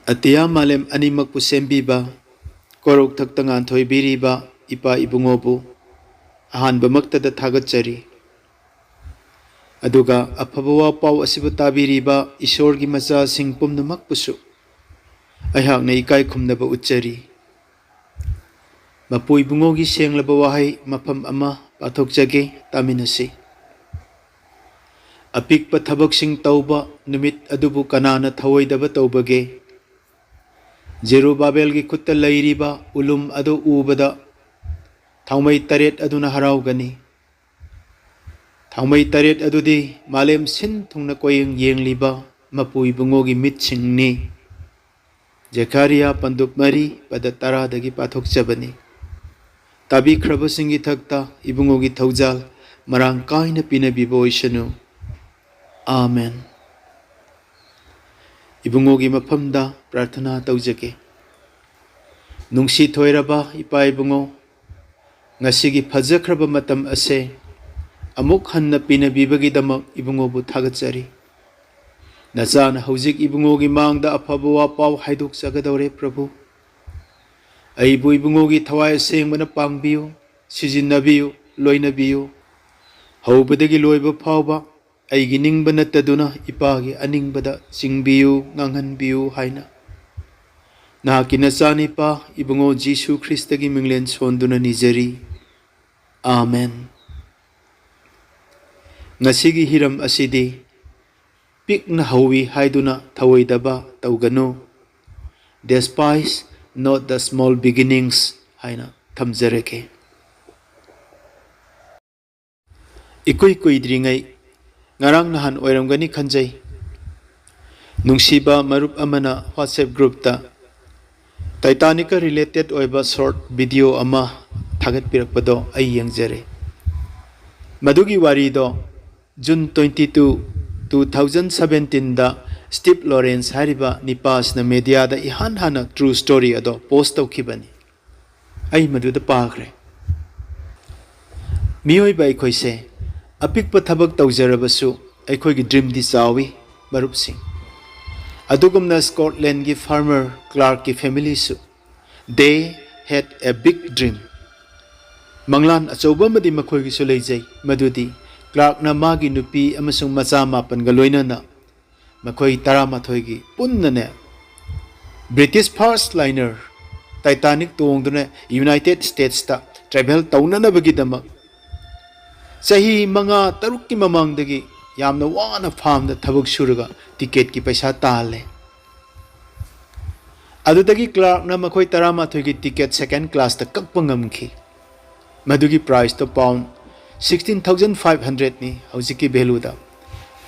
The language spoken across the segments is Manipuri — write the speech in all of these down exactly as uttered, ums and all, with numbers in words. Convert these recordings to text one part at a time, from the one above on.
ꯑꯇꯤꯌꯥ ꯃꯥꯂꯦꯝ ꯑꯅꯤꯃꯛꯄꯨ ꯁꯦꯝꯕꯤꯕ, ꯀꯣꯔꯧꯊꯛꯇ ꯉꯥꯟꯊꯣꯏꯕꯤꯔꯤꯕ ꯏꯄꯥ ꯏꯕꯨꯡꯉꯣꯕꯨ ꯑꯍꯥꯟꯕꯃꯛꯇꯗ ꯊꯥꯒꯠꯆꯔꯤ꯫ ꯑꯗꯨꯒ ꯑꯐꯕ ꯋꯥ ꯄꯥꯎ ꯑꯁꯤꯕꯨ ꯇꯥꯕꯤꯔꯤꯕ ꯏꯁꯣꯔꯒꯤ ꯃꯆꯥꯁꯤꯡ ꯄꯨꯝꯅꯃꯛꯄꯨꯁꯨ ꯑꯩꯍꯥꯛꯅ ꯏꯀꯥꯏ ꯈꯨꯝꯅꯕ ꯎꯠꯆꯔꯤ꯫ ꯃꯄꯨ ꯏꯕꯨꯡꯉꯣꯒꯤ ꯁꯦꯡꯂꯕ ꯋꯥꯍꯩ ꯃꯐꯝ ꯑꯃ ꯄꯥꯊꯣꯛꯆꯒꯦ, ꯇꯥꯃꯤꯟꯅꯁꯤ꯫ ꯑꯄꯤꯛꯄ ꯊꯕꯛꯁꯤꯡ ꯇꯧꯕ ꯅꯨꯃꯤꯠ ꯑꯗꯨꯕꯨ ꯀꯅꯥꯅ ꯊꯧꯑꯣꯏꯗꯕ ꯇꯧꯕꯒꯦ? ꯖꯦꯔꯨꯕꯥꯕꯦꯜꯒꯤ ꯈꯨꯠꯇ ꯂꯩꯔꯤꯕ ꯎꯂꯨꯝ ꯑꯗꯨ ꯎꯕꯗ ꯊꯥꯎꯃꯩ ꯇꯔꯦꯠ ꯑꯗꯨꯅ ꯍꯔꯥꯎꯒꯅꯤ꯫ ꯊꯥꯎꯃꯩ ꯇꯔꯦꯠ ꯑꯗꯨꯗꯤ ꯃꯥꯂꯦꯝ ꯁꯤꯟ ꯊꯨꯡꯅ ꯀꯣꯌꯦꯡ ꯌꯦꯡꯂꯤꯕ ꯃꯄꯨ ꯏꯕꯨꯡꯉꯣꯒꯤ ꯃꯤꯠꯁꯤꯡꯅꯤ꯫ ꯖꯦꯈꯥꯔꯤꯌꯥ ꯄꯟꯗꯨꯞ ꯃꯔꯤ ꯄꯗ ꯇꯔꯥꯗꯒꯤ ꯄꯥꯊꯣꯛꯆꯕꯅꯤ꯫ ꯇꯥꯕꯤꯈ꯭ꯔꯕꯁꯤꯡꯒꯤ ꯊꯛꯇ ꯏꯕꯨꯡꯉꯣꯒꯤ ꯊꯧꯖꯥꯜ ꯃꯔꯥꯡ ꯀꯥꯏꯅ ꯄꯤꯅꯕꯤꯕ ꯑꯣꯏꯁꯅꯨ꯫ ꯑꯥꯃꯦꯟ꯫ ꯏꯕꯨꯡꯉꯣꯒꯤ ꯃꯐꯝꯗ ꯄ꯭ꯔꯥꯔꯊꯅꯥ ꯇꯧꯖꯒꯦ꯫ ꯅꯨꯡꯁꯤ ꯊꯣꯏꯔꯕ ꯏꯄꯥ ꯏꯕꯨꯡꯉꯣ, ꯉꯁꯤꯒꯤ ꯐꯖꯈ꯭ꯔꯕ ꯃꯇꯝ ꯑꯁꯦ ꯑꯃꯨꯛ ꯍꯟꯅ ꯄꯤꯅꯕꯤꯕꯒꯤꯗꯃꯛ ꯏꯕꯨꯡꯉꯣꯕꯨ ꯊꯥꯒꯠꯆꯔꯤ꯫ ꯅꯆꯥꯅ ꯍꯧꯖꯤꯛ ꯏꯕꯨꯡꯉꯣꯒꯤ ꯃꯥꯡꯗ ꯑꯐꯕ ꯋꯥ ꯄꯥꯎ ꯍꯥꯏꯗꯣꯛꯆꯒꯗꯧꯔꯦ, ꯄ꯭ꯔꯚꯨ꯫ ꯑꯩꯕꯨ ꯏꯕꯨꯡꯉꯣꯒꯤ ꯊꯋꯥꯏ ꯑꯁꯦꯡꯕꯅ ꯄꯥꯡꯕꯤꯌꯨ, ꯁꯤꯖꯤꯟꯅꯕꯤꯌꯨ, ꯂꯣꯏꯅꯕꯤꯌꯨ꯫ ꯍꯧꯕꯗꯒꯤ ꯂꯣꯏꯕ ꯐꯥꯎꯕ ꯑꯩꯒꯤ ꯅꯤꯡꯕ ꯅꯠꯇꯗꯨꯅ ꯏꯄꯥꯒꯤ ꯑꯅꯤꯡꯕꯗ ꯆꯤꯡꯕꯤꯌꯨ, ꯉꯥꯡꯍꯟꯕꯤꯌꯨ ꯍꯥꯏꯅ ꯅꯍꯥꯛꯀꯤ ꯅꯆꯥꯅꯤꯄꯥ ꯏꯕꯨꯡꯉꯣ ꯖꯤꯁꯨ ꯈ꯭ꯔꯤꯁꯇꯒꯤ ꯃꯤꯡꯂꯦꯟ ꯁꯣꯟꯗꯨꯅ ꯅꯤꯖꯔꯤ꯫ ꯑꯥꯃꯦꯟ꯫ ꯉꯁꯤꯒꯤ ꯍꯤꯔꯝ ꯑꯁꯤꯗꯤ "ꯄꯤꯛꯅ ꯍꯧꯏ ꯍꯥꯏꯗꯨꯅ ꯊꯧꯑꯣꯏꯗꯕ ꯇꯧꯒꯅꯨ", "Despise not the small beginnings" ꯍꯥꯏꯅ ꯊꯝꯖꯔꯒꯦ꯫ ꯏꯀꯨꯏ ꯀꯨꯏꯗ꯭ꯔꯤꯉꯩ, ꯉꯔꯥꯡ ꯅꯍꯥꯟ ꯑꯣꯏꯔꯝꯒꯅꯤ ꯈꯟꯖꯩ, ꯅꯨꯡꯁꯤꯕ ꯃꯔꯨꯞ ꯑꯃꯅ WhatsApp groupꯇ Titanicꯀ related ꯑꯣꯏꯕ short video ꯑꯃ ꯊꯥꯒꯠꯄꯤꯔꯛꯄꯗꯣ ꯑꯩ ꯌꯦꯡꯖꯔꯦ꯫ ꯃꯗꯨꯒꯤ ꯋꯥꯔꯤꯗꯣ June twenty two, two thousand seventeenꯗ Steve Lawrence ꯍꯥꯏꯔꯤꯕ ꯅꯤꯄꯥꯁꯤꯅ mediaꯗ ꯏꯍꯥꯟ ꯍꯥꯟꯅ true story ꯑꯗꯣ post ꯇꯧꯈꯤꯕꯅꯤ꯫ ꯑꯩ ꯃꯗꯨꯗ ꯄꯥꯈ꯭ꯔꯦ꯫ ꯃꯤꯑꯣꯏꯕ ꯑꯩꯈꯣꯏꯁꯦ ꯑꯄꯤꯛꯄ ꯊꯕꯛ ꯇꯧꯖꯔꯕꯁꯨ ꯑꯩꯈꯣꯏꯒꯤ dreamꯗꯤ ꯆꯥꯎꯏ, ꯃꯔꯨꯞꯁꯤꯡ꯫ ꯑꯗꯨꯒꯨꯝꯅ ꯁ꯭ꯀꯣꯠꯂꯦꯟꯒꯤ farmer ꯀ꯭ꯂꯥꯔꯛꯀꯤ ꯐꯦꯃꯤꯂꯤꯁꯨ, they had a big dream. ꯃꯪꯂꯥꯟ ꯑꯆꯧꯕ ꯑꯃꯗꯤ ꯃꯈꯣꯏꯒꯤꯁꯨ ꯂꯩꯖꯩ, ꯃꯗꯨꯗꯤ ꯀ꯭ꯂꯥꯔꯛꯅ ꯃꯥꯒꯤ ꯅꯨꯄꯤ ꯑꯃꯁꯨꯡ ꯃꯆꯥ ꯃꯥꯄꯟꯒ ꯂꯣꯏꯅꯅ ꯃꯈꯣꯏ ꯇꯔꯥꯃꯥꯊꯣꯏꯒꯤ ꯄꯨꯟꯅꯅꯦ, ꯕ꯭ꯔꯤꯇꯤꯁ ꯐꯥꯔꯁ ꯂꯥꯏꯅꯔ ꯇꯥꯏꯇꯥꯅꯤꯛ ꯇꯣꯡꯗꯨꯅ ꯌꯨꯅꯥꯏꯇꯦꯗ ꯁ꯭ꯇꯦꯠꯁꯇ ꯇ꯭ꯔꯦꯚꯦꯜ ꯇꯧꯅꯅꯕꯒꯤꯗꯃꯛ ꯆꯍꯤ ꯃꯉꯥ ꯇꯔꯨꯛꯀꯤ ꯃꯃꯥꯡꯗꯒꯤ ꯌꯥꯝꯅ ꯋꯥꯅ ꯐꯥꯔꯝꯗ ꯊꯕꯛ ꯁꯨꯔꯒ ꯇꯤꯀꯦꯠꯀꯤ ꯄꯩꯁꯥ ꯇꯥꯍꯜꯂꯦ꯫ ꯑꯗꯨꯗꯒꯤ ꯀ꯭ꯂꯥꯔꯛꯅ ꯃꯈꯣꯏ ꯇꯔꯥꯃꯥꯊꯣꯏꯒꯤ ꯇꯤꯀꯦꯠ ꯁꯦꯀꯦꯟ ꯀ꯭ꯂꯥꯁꯇ ꯀꯛꯄ ꯉꯝꯈꯤ꯫ ꯃꯗꯨꯒꯤ ꯄ꯭ꯔꯥꯏꯁꯇꯣ ꯄꯥꯎꯟ ꯁꯤꯛꯁꯇꯤꯟ ꯊꯥꯎꯖꯟ ꯐꯥꯏꯚ ꯍꯟꯗ꯭ꯔꯦꯗꯅꯤ ꯍꯧꯖꯤꯛꯀꯤ ꯚꯦꯂꯨꯗ꯫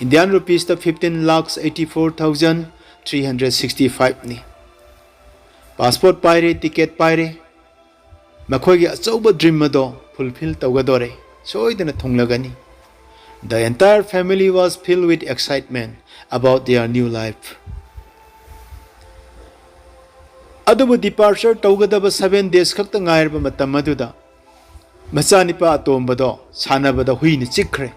ꯏꯟꯗꯤꯌꯥꯟ ꯔꯨꯄꯤꯁꯇ fifteen lakhs eighty four thousand three hundred sixty fiveꯅꯤ꯫ ꯄꯥꯁꯄꯣꯔꯠ ꯄꯥꯏꯔꯦ, ꯇꯤꯀꯦꯠ ꯄꯥꯏꯔꯦ, ꯃꯈꯣꯏꯒꯤ ꯑꯆꯧꯕ ꯗ꯭ꯔꯤꯝ ꯑꯗꯣ ꯐꯨꯜꯐꯤꯜ ꯇꯧꯒꯗꯣꯔꯦ, ꯁꯣꯏꯗꯅ ꯊꯨꯡꯂꯒꯅꯤ꯫ The entire family was filled with excitement about their new life. ꯑꯗꯨꯕꯨ ꯗꯤꯄꯥꯔꯆꯔ ꯇꯧꯒꯗꯕ ꯁꯚꯦꯟ ꯗꯦꯖ ꯈꯛꯇ ꯉꯥꯏꯔꯕ ꯃꯇꯝ ꯑꯗꯨꯗ ꯃꯆꯥꯅꯤꯄꯥ ꯑꯇꯣꯝꯕꯗꯣ ꯁꯥꯟꯅꯕꯗ ꯍꯨꯏꯅ ꯆꯤꯛꯈ꯭ꯔꯦ꯫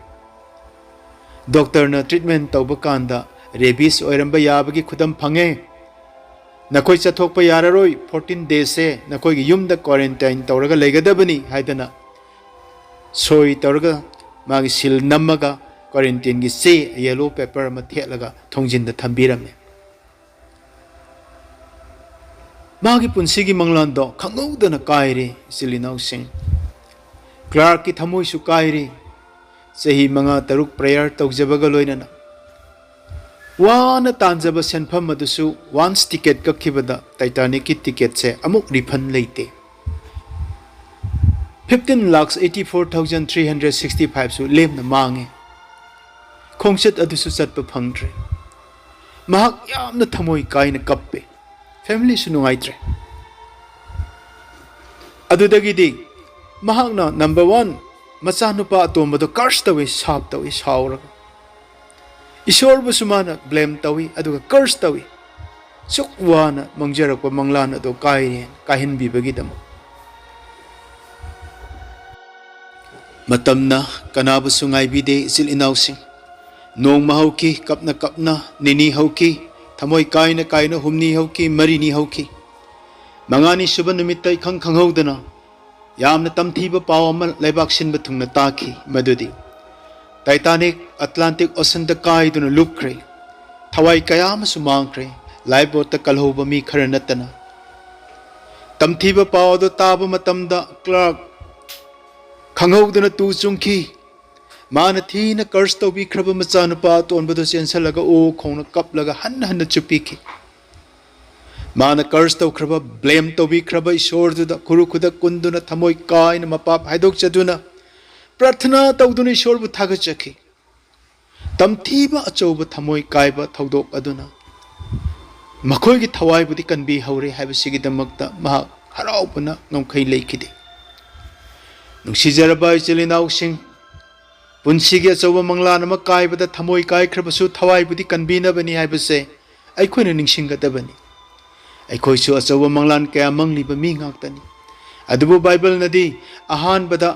ꯗꯣꯛꯇꯔꯅ ꯇ꯭ꯔꯤꯠꯃꯦꯟ ꯇꯧꯕ ꯀꯥꯟꯗ ꯔꯦꯕꯤꯁ ꯑꯣꯏꯔꯝꯕ ꯌꯥꯕꯒꯤ ꯈꯨꯗꯝ ꯐꯪꯉꯦ꯫ "ꯅꯈꯣꯏ ꯆꯠꯊꯣꯛꯄ ꯌꯥꯔꯔꯣꯏ, ꯐꯣꯔꯇꯤꯟ ꯗꯦꯖꯁꯦ ꯅꯈꯣꯏꯒꯤ ꯌꯨꯝꯗ ꯀ꯭ꯋꯥꯔꯦꯟꯇꯥꯏꯟ ꯇꯧꯔꯒ ꯂꯩꯒꯗꯕꯅꯤ" ꯍꯥꯏꯗꯅ ꯁꯣꯏ ꯇꯧꯔꯒ ꯃꯥꯒꯤ ꯁꯤꯜ ꯅꯝꯃꯒ ꯀ꯭ꯋꯥꯔꯦꯟꯇꯤꯟꯒꯤ ꯆꯦ, ꯌꯦꯂꯣ ꯄꯦꯄꯔ ꯑꯃ ꯊꯦꯠꯂꯒ ꯊꯣꯡꯖꯤꯟꯗ ꯊꯝꯕꯤꯔꯝꯃꯦ꯫ ꯃꯥꯒꯤ ꯄꯨꯟꯁꯤꯒꯤ ꯃꯪꯂꯥꯟꯗꯣ ꯈꯪꯍꯧꯗꯅ ꯀꯥꯏꯔꯦ, ꯏꯆꯤꯜ ꯏꯅꯥꯎꯁꯤꯡ꯫ ꯀ꯭ꯂꯥꯔꯛꯀꯤ ꯊꯃꯣꯏꯁꯨ ꯀꯥꯏꯔꯦ꯫ ꯆꯍꯤ ꯃꯉꯥ ꯇꯔꯨꯛ ꯄ꯭ꯔꯦꯌꯔ ꯇꯧꯖꯕꯒ ꯂꯣꯏꯅꯅ ꯋꯥꯅ ꯇꯥꯟꯖꯕ ꯁꯦꯟꯐꯝ ꯑꯗꯨꯁꯨ ꯋꯥꯟꯁ ꯇꯤꯀꯦꯠ ꯀꯛꯈꯤꯕꯗ ꯇꯥꯏꯇꯥꯅꯤꯛꯀꯤ ꯇꯤꯀꯦꯠꯁꯦ ꯑꯃꯨꯛ ꯔꯤꯐꯟ ꯂꯩꯇꯦ꯫ Fifteen lakhs eighty four thousand three hundred sixty fiveꯁꯨ ꯂꯦꯝꯅ ꯃꯥꯡꯉꯦ꯫ ꯈꯣꯡꯆꯠ ꯑꯗꯨꯁꯨ ꯆꯠꯄ ꯐꯪꯗ꯭ꯔꯦ꯫ ꯃꯍꯥꯛ ꯌꯥꯝꯅ ꯊꯃꯣꯏ ꯀꯥꯏꯅ ꯀꯞꯄꯦ꯫ ꯐꯦꯃꯤꯂꯤꯁꯨ ꯅꯨꯡꯉꯥꯏꯇ꯭ꯔꯦ꯫ ꯑꯗꯨꯗꯒꯤꯗꯤ ꯃꯍꯥꯛꯅ ꯅꯝꯕꯔ ꯋꯥꯟ ꯃꯆꯥꯅꯨꯄꯥ ꯑꯇꯣꯝꯕꯗꯣ ꯀꯔꯁ ꯇꯧꯏ, ꯁꯥꯞ ꯇꯧꯏ ꯁꯥꯎꯔꯒ꯫ ꯏꯁꯣꯔꯕꯨꯁꯨ ꯃꯥꯅ ꯕ꯭ꯂꯦꯝ ꯇꯧꯏ, ꯑꯗꯨꯒ ꯀꯔꯁ ꯇꯧꯏ꯫ ꯁꯨꯛ ꯋꯥꯅ ꯃꯪꯖꯔꯛꯄ ꯃꯪꯂꯥꯟ ꯑꯗꯣ ꯀꯥꯏꯔꯦ, ꯀꯥꯏꯍꯟꯕꯤꯕꯒꯤꯗꯃꯛ꯫ ꯃꯇꯝꯅ ꯀꯅꯥꯕꯨꯁꯨ ꯉꯥꯏꯕꯤꯗꯦ, ꯏꯆꯤꯜ ꯏꯅꯥꯎꯁꯤꯡ꯫ ꯅꯣꯡꯃ ꯍꯧꯈꯤ, ꯀꯞꯅ ꯀꯞꯅ ꯅꯤꯅꯤ ꯍꯧꯈꯤ, ꯊꯃꯣꯏ ꯀꯥꯏꯅ ꯀꯥꯏꯅ ꯍꯨꯝꯅꯤ ꯍꯧꯈꯤ, ꯃꯔꯤꯅꯤ ꯍꯧꯈꯤ꯫ ꯃꯉꯥꯅꯤ ꯁꯨꯕ ꯅꯨꯃꯤꯠꯇ ꯏꯈꯪ ꯈꯪꯍꯧꯗꯅ ꯌꯥꯝꯅ ꯇꯝꯊꯤꯕ ꯄꯥꯎ ꯑꯃ ꯂꯩꯕꯥꯛ ꯁꯤꯟꯕ ꯊꯨꯡꯅ ꯇꯥꯈꯤ꯫ ꯃꯗꯨꯗꯤ ꯇꯥꯏꯇꯥꯅꯤꯛ ꯑꯦꯠꯂꯥꯟꯇꯤꯛ ꯑꯣꯁꯟꯗ ꯀꯥꯏꯗꯨꯅ ꯂꯨꯞꯈ꯭ꯔꯦ꯫ ꯊꯋꯥꯏ ꯀꯌꯥ ꯑꯃꯁꯨ ꯃꯥꯡꯈ꯭ꯔꯦ, ꯂꯥꯏꯐ ꯕꯣꯠꯇ ꯀꯜꯍꯧꯕ ꯃꯤ ꯈꯔ ꯅꯠꯇꯅ꯫ ꯇꯝꯊꯤꯕ ꯄꯥꯎ ꯑꯗꯨ ꯇꯥꯕ ꯃꯇꯝꯗ ꯀ꯭ꯂꯥꯔꯛ ꯈꯪꯍꯧꯗꯅ ꯇꯨ ꯆꯨꯡꯈꯤ꯫ ꯃꯥꯅ ꯊꯤꯅ ꯀꯔꯁ ꯇꯧꯕꯤꯈ꯭ꯔꯕ ꯃꯆꯥꯅꯨꯄꯥ ꯑꯇꯣꯟꯕꯗꯨ ꯆꯦꯟꯁꯤꯜꯂꯒ ꯑꯣ ꯈꯣꯡꯅ ꯀꯞꯂꯒ ꯍꯟꯅ ꯍꯟꯅ ꯆꯨꯞꯄꯤꯈꯤ꯫ ꯃꯥꯅ ꯀꯔꯁ ꯇꯧꯈ꯭ꯔꯕ, ꯕ꯭ꯂꯦꯝ ꯇꯧꯕꯤꯈ꯭ꯔꯕ ꯏꯁꯣꯔꯗꯨꯗ ꯈꯨꯔꯨ ꯈꯨꯗꯛ ꯀꯨꯟꯗꯨꯅ ꯊꯃꯣꯏ ꯀꯥꯏꯅ ꯃꯄꯥꯞ ꯍꯥꯏꯗꯣꯛꯆꯗꯨꯅ ꯄ꯭ꯔꯥꯊꯅꯥ ꯇꯧꯗꯨꯅ ꯏꯁꯣꯔꯕꯨ ꯊꯥꯒꯠꯆꯈꯤ꯫ ꯇꯝꯊꯤꯕ ꯑꯆꯧꯕ ꯊꯃꯣꯏ ꯀꯥꯏꯕ ꯊꯧꯗꯣꯛ ꯑꯗꯨꯅ ꯃꯈꯣꯏꯒꯤ ꯊꯋꯥꯏꯕꯨꯗꯤ ꯀꯟꯕꯤꯍꯧꯔꯦ ꯍꯥꯏꯕꯁꯤꯒꯤꯗꯃꯛꯇ ꯃꯍꯥꯛ ꯍꯔꯥꯎꯕꯅ ꯉꯝꯈꯩ ꯂꯩꯈꯤꯗꯦ꯫ ꯅꯨꯡꯁꯤꯖꯔꯕ ꯏꯆꯤꯜ ꯏꯅꯥꯎꯁꯤꯡ, ꯄꯨꯟꯁꯤꯒꯤ ꯑꯆꯧꯕ ꯃꯪꯂꯥꯟ ꯑꯃ ꯀꯥꯏꯕꯗ ꯊꯃꯣꯏ ꯀꯥꯏꯈ꯭ꯔꯕꯁꯨ ꯊꯋꯥꯏꯕꯨꯗꯤ ꯀꯟꯕꯤꯅꯕꯅꯤ ꯍꯥꯏꯕꯁꯦ ꯑꯩꯈꯣꯏꯅ ꯅꯤꯡꯁꯤꯡꯒꯗꯕꯅꯤ꯫ ꯑꯩꯈꯣꯏꯁꯨ ꯑꯆꯧꯕ ꯃꯪꯂꯥꯟ ꯀꯌꯥ ꯃꯪꯂꯤꯕ ꯃꯤ ꯉꯥꯛꯇꯅꯤ꯫ ꯑꯗꯨꯕꯨ ꯕꯥꯏꯕꯜꯅꯗꯤ ꯑꯍꯥꯟꯕꯗ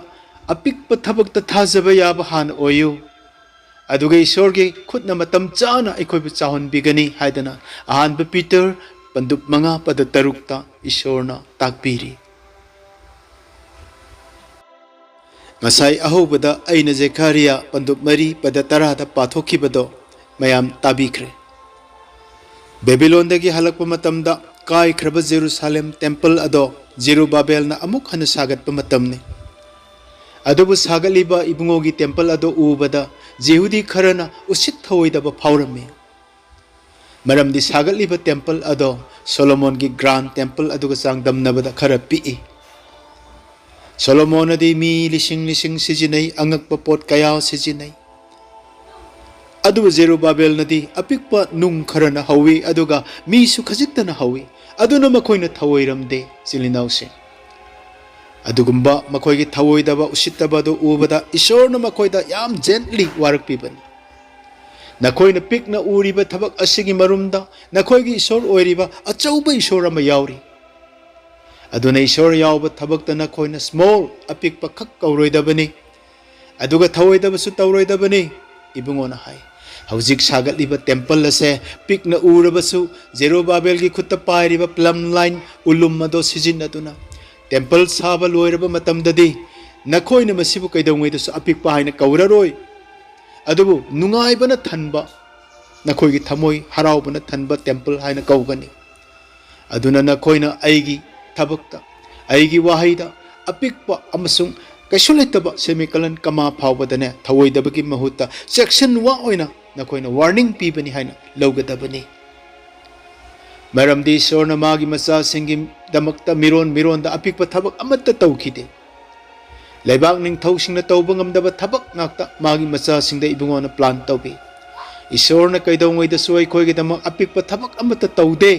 ꯑꯄꯤꯛꯄ ꯊꯕꯛꯇ ꯊꯥꯖꯕ ꯌꯥꯕ ꯍꯥꯟꯅ ꯑꯣꯏꯌꯨ, ꯑꯗꯨꯒ ꯏꯁꯣꯔꯒꯤ ꯈꯨꯠꯅ ꯃꯇꯝ ꯆꯥꯅ ꯑꯩꯈꯣꯏꯕꯨ ꯆꯥꯎꯍꯟꯕꯤꯒꯅꯤ ꯍꯥꯏꯗꯅ ꯑꯍꯥꯟꯕ ꯄꯤꯇꯔ ꯄꯟꯗꯨꯞ ꯃꯉꯥ ꯄꯗ ꯇꯔꯨꯛꯇ ꯏꯁꯣꯔꯅ ꯇꯥꯛꯄꯤꯔꯤ꯫ ꯉꯁꯥꯏ ꯑꯍꯧꯕꯗ ꯑꯩꯅ ꯖꯦꯈꯥꯔꯤꯌꯥ ꯄꯟꯗꯨꯞ ꯃꯔꯤ ꯄꯗ ꯇꯔꯥꯗ ꯄꯥꯊꯣꯛꯈꯤꯕꯗꯣ ꯃꯌꯥꯝ ꯇꯥꯕꯤꯈ꯭ꯔꯦ꯫ ꯕꯦꯕꯤꯂꯣꯟꯗꯒꯤ ꯍꯜꯂꯛꯄ ꯃꯇꯝꯗ ꯀꯥꯏꯈ꯭ꯔꯕ ꯖꯦꯔꯨꯁꯥꯂꯦꯝ ꯇꯦꯝꯄꯜ ꯑꯗꯣ ꯖꯦꯔꯨꯕꯥꯕꯦꯜꯅ ꯑꯃꯨꯛ ꯍꯟꯅ ꯁꯥꯒꯠꯄ ꯃꯇꯝꯅꯤ꯫ ꯑꯗꯨꯕꯨ ꯁꯥꯒꯠꯂꯤꯕ ꯏꯕꯨꯡꯉꯣꯒꯤ ꯇꯦꯝꯄꯜ ꯑꯗꯣ ꯎꯕꯗ ꯖꯤꯍꯨꯗꯤ ꯈꯔꯅ ꯎꯁꯤꯠ ꯊꯑꯣꯏꯗꯕ ꯐꯥꯎꯔꯝꯃꯤ꯫ ꯃꯔꯝꯗꯤ ꯁꯥꯒꯠꯂꯤꯕ ꯇꯦꯝꯄꯜ ꯑꯗꯣ ꯁꯣꯂꯣꯃꯣꯟꯒꯤ ꯒ꯭ꯔꯥꯟ ꯇꯦꯝꯄꯜ ꯑꯗꯨꯒ ꯆꯥꯡꯗꯝꯅꯕꯗ ꯈꯔ ꯄꯤꯛꯏ꯫ ꯁꯣꯂꯣꯃꯣꯟꯅꯗꯤ ꯃꯤ ꯂꯤꯁꯤꯡ ꯂꯤꯁꯤꯡ ꯁꯤꯖꯤꯟꯅꯩ, ꯑꯉꯛꯄ ꯄꯣꯠ ꯀꯌꯥ ꯁꯤꯖꯤꯟꯅꯩ꯫ ꯑꯗꯨꯕꯨ ꯖꯦꯔꯨꯕꯥꯕꯦꯜꯅꯗꯤ ꯑꯄꯤꯛꯄ ꯅꯨꯡ ꯈꯔꯅ ꯍꯧꯏ, ꯑꯗꯨꯒ ꯃꯤꯁꯨ ꯈꯖꯤꯛꯇꯅ ꯍꯧꯏ꯫ ꯑꯗꯨꯅ ꯃꯈꯣꯏꯅ ꯊꯧꯑꯣꯏꯔꯝꯗꯦ, ꯏꯆꯤꯜ ꯏꯅꯥꯎꯁꯤꯡ꯫ ꯑꯗꯨꯒꯨꯝꯕ ꯃꯈꯣꯏꯒꯤ ꯊꯧꯑꯣꯏꯗꯕ ꯎꯁꯤꯠꯇꯕ ꯑꯗꯨ ꯎꯕꯗ ꯏꯁꯣꯔꯅ ꯃꯈꯣꯏꯗ ꯌꯥꯝ ꯖꯦꯟꯠꯂꯤ ꯋꯥꯔꯛꯄꯤꯕꯅꯤ꯫ ꯅꯈꯣꯏꯅ ꯄꯤꯛꯅ ꯎꯔꯤꯕ ꯊꯕꯛ ꯑꯁꯤꯒꯤ ꯃꯔꯨꯝꯗ ꯅꯈꯣꯏꯒꯤ ꯏꯁꯣꯔ ꯑꯣꯏꯔꯤꯕ ꯑꯆꯧꯕ ꯏꯁꯣꯔ ꯑꯃ ꯌꯥꯎꯔꯤ꯫ ꯑꯗꯨꯅ ꯏꯁꯣꯔ ꯌꯥꯎꯕ ꯊꯕꯛꯇ ꯅꯈꯣꯏꯅ ꯁ꯭ꯃꯣꯜ, ꯑꯄꯤꯛꯄ ꯈꯛ ꯀꯧꯔꯣꯏꯗꯕꯅꯤ, ꯑꯗꯨꯒ ꯊꯧꯑꯣꯏꯗꯕꯁꯨ ꯇꯧꯔꯣꯏꯗꯕꯅꯤ꯫ ꯏꯕꯨꯡꯉꯣꯅ ꯍꯥꯏ, ꯍꯧꯖꯤꯛ ꯁꯥꯒꯠꯂꯤꯕ ꯇꯦꯝꯄꯜ ꯑꯁꯦ ꯄꯤꯛꯅ ꯎꯔꯕꯁꯨ, ꯖꯦꯔꯨꯕꯥꯕꯦꯜꯒꯤ ꯈꯨꯠꯇ ꯄꯥꯏꯔꯤꯕ plumb line, ꯎꯂꯨꯝ ꯑꯗꯣ ꯁꯤꯖꯤꯟꯅꯗꯨꯅ ꯇꯦꯝꯄꯜ ꯁꯥꯕ ꯂꯣꯏꯔꯕ ꯃꯇꯝꯗꯗꯤ ꯅꯈꯣꯏꯅ ꯃꯁꯤꯕꯨ ꯀꯩꯗꯧꯉꯩꯗꯁꯨ ꯑꯄꯤꯛꯄ ꯍꯥꯏꯅ ꯀꯧꯔꯔꯣꯏ, ꯑꯗꯨꯕꯨ ꯅꯨꯡꯉꯥꯏꯕꯅ ꯊꯟꯕ, ꯅꯈꯣꯏꯒꯤ ꯊꯃꯣꯏ ꯍꯔꯥꯎꯕꯅ ꯊꯟꯕ ꯇꯦꯝꯄꯜ ꯍꯥꯏꯅ ꯀꯧꯒꯅꯤ꯫ ꯑꯗꯨꯅ ꯅꯈꯣꯏꯅ ꯑꯩꯒꯤ ꯊꯕꯛꯇ, ꯑꯩꯒꯤ ꯋꯥꯍꯩꯗ ꯑꯄꯤꯛꯄ ꯑꯃꯁꯨꯡ ꯀꯩꯁꯨ ꯂꯩꯇꯕ semicolon comma ꯐꯥꯎꯕꯗꯅꯦ ꯊꯧꯑꯣꯏꯗꯕꯒꯤ ꯃꯍꯨꯠꯇ ꯆꯦꯛꯁꯤꯟ ꯋꯥ ꯑꯣꯏꯅ ꯅꯈꯣꯏꯅ warning ꯄꯤꯕꯅꯤ ꯍꯥꯏꯅ ꯂꯧꯒꯗꯕꯅꯤ꯫ ꯃꯔꯝꯗꯤ ꯏꯁꯣꯔꯅ ꯃꯥꯒꯤ ꯃꯆꯥꯁꯤꯡꯒꯤꯗꯃꯛꯇ ꯃꯤꯔꯣꯟ ꯃꯤꯔꯣꯟꯗ ꯑꯄꯤꯛꯄ ꯊꯕꯛ ꯑꯃꯠꯇ ꯇꯧꯈꯤꯗꯦ꯫ ꯂꯩꯕꯥꯛ ꯅꯤꯡꯊꯧꯁꯤꯡꯅ ꯇꯧꯕ ꯉꯝꯗꯕ ꯊꯕꯛ ꯉꯥꯛꯇ ꯃꯥꯒꯤ ꯃꯆꯥꯁꯤꯡꯗ ꯏꯕꯨꯡꯉꯣꯅ plan ꯇꯧꯏ꯫ ꯏꯁꯣꯔꯅ ꯀꯩꯗꯧꯉꯩꯗꯁꯨ ꯑꯩꯈꯣꯏꯒꯤꯗꯃꯛ ꯑꯄꯤꯛꯄ ꯊꯕꯛ ꯑꯃꯠꯇ ꯇꯧꯗꯦ꯫